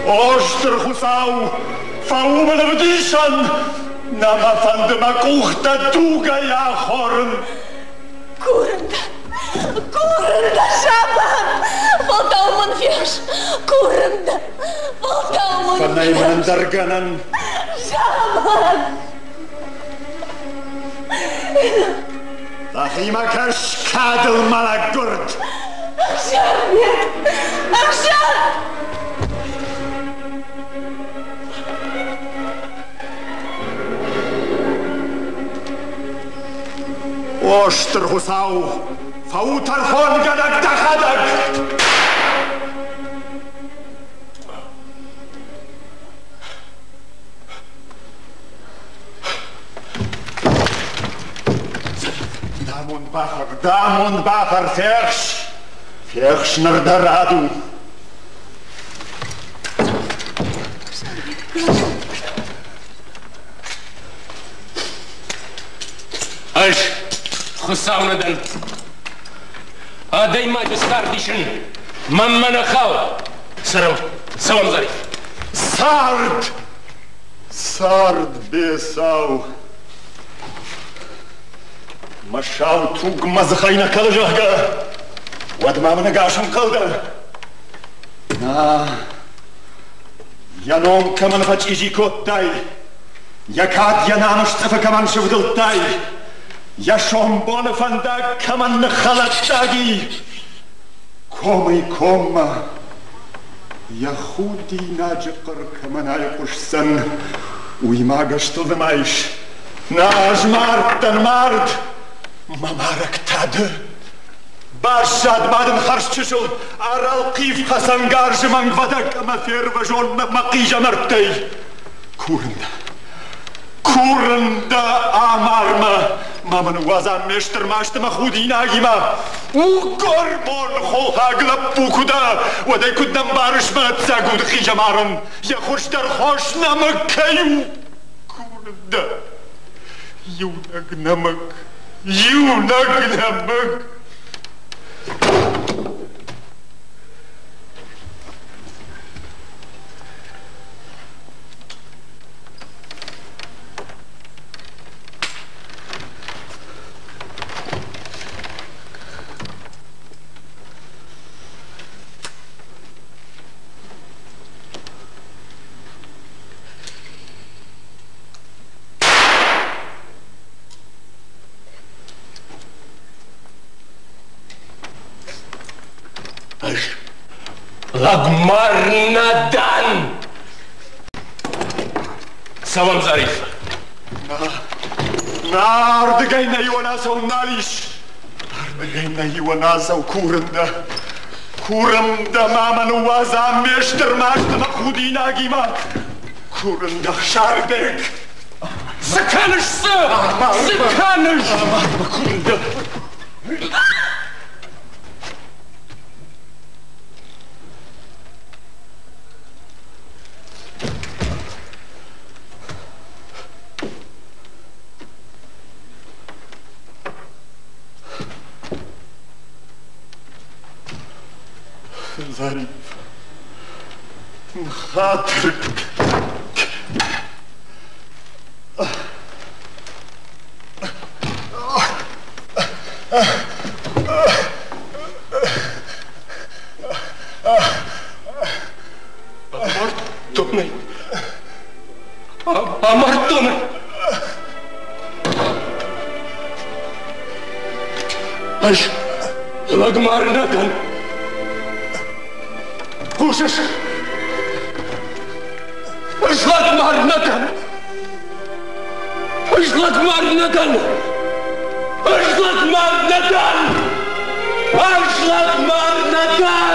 [SPEAKER 5] О, Стыр Хуыцау, фӕу мын ӕвдисӕн, нӕ мӕ фӕнды мӕ къухтӕ тугӕй ахорын.
[SPEAKER 2] Курын дӕ, курын дӕ, Сабан, фӕлтау мын фехс, курын дӕ, фӕлтау мын
[SPEAKER 5] Фӕнӕй мын ӕндӕр гӕнӕн.
[SPEAKER 2] Сабан!
[SPEAKER 5] Дӕхимӕ кӕс, кадыл мӕлӕг гуырд!
[SPEAKER 2] Ӕхсарбег! Ӕхсар!
[SPEAKER 5] О, Стыр Хуыцау, фӕу тӕрхонгӕнӕг дӕхӕдӕг! Дӕ бахӕр, дӕ амонд бахӕр, фехс! Фехс ныр дӕ рад у!
[SPEAKER 1] Ӕз Хуыцау нӕ дӕн. Адӕймаджы цард исын мӕнмӕ нӕ хауы. Цӕрӕм, цӕуӕм, Зариф.
[SPEAKER 5] Цард! Цард, бецау! Мӕ сау туг мӕ дзыхӕй нӕ кӕлы, зӕгъгӕ, уӕд ма мын ӕгас ӕнхъӕл дӕ. Нӕ, йӕ ном кӕмӕн фӕчъизи кодтай, йӕ кад, йӕ намыс цъыфы кӕмӕн сывдылдтай, йӕ сомбоны фӕндаг кӕмӕн ныххӕлӕттаг и,
[SPEAKER 3] Комӕй коммӕ йӕ худинаджы хъӕр кӕмӕн айхъуысдзӕн, уый ма гӕстыл нымайыс? Нӕ, ӕз мард дӕн, мард! Мӕ марӕг та ды! Баззад ма дын хӕрзчысыл ӕрӕлхъив хӕцӕнгарзы мӕнгвӕдӕг ӕмӕ фервӕзон мӕ хъизӕмӕрттӕй. Курын дӕ, курын дӕ, амар мӕ, ма мӕ ныууадз ам ме стыр маст ӕмӕ худинагимӕ. У гормон хохаг лӕппу куы дӕ, уӕд ӕй куыд нӕ мбарыс мӕ ӕцӕг уды хъизӕмарӕн, йӕ хуыздӕр хос нӕмыг кӕй у. Курын дӕ, иунӕг нӕмыг, иунӕг нӕмыг.
[SPEAKER 1] Ӕз лӕгмар нӕ дӕн! Цӕуӕм, Зариф.
[SPEAKER 3] Нӕ, ардыгӕй нӕ иуӕн ацӕуын нал ис. Ардыгӕй нӕ иуӕн ацӕу, курын дӕ. Курын дӕ, ма мӕ ныууадз ам ме стыр маст ӕмӕ худинагимӕ. Курын дӕ, Хсарбег.
[SPEAKER 1] Цы кӕныс, цы? Цы кӕныс?
[SPEAKER 3] Курын дӕ. Зариф, ныххатыр
[SPEAKER 1] Амардтон ӕй! Амардтон ӕй! Ӕз лӕгмар нӕ дӕн. Хъусыс? Ӕз лӕгмар нӕ дӕн! Ӕз лӕгмар нӕ дӕн! Ӕз лӕгмар нӕ дӕн! Ӕз лӕгмар нӕ дӕн!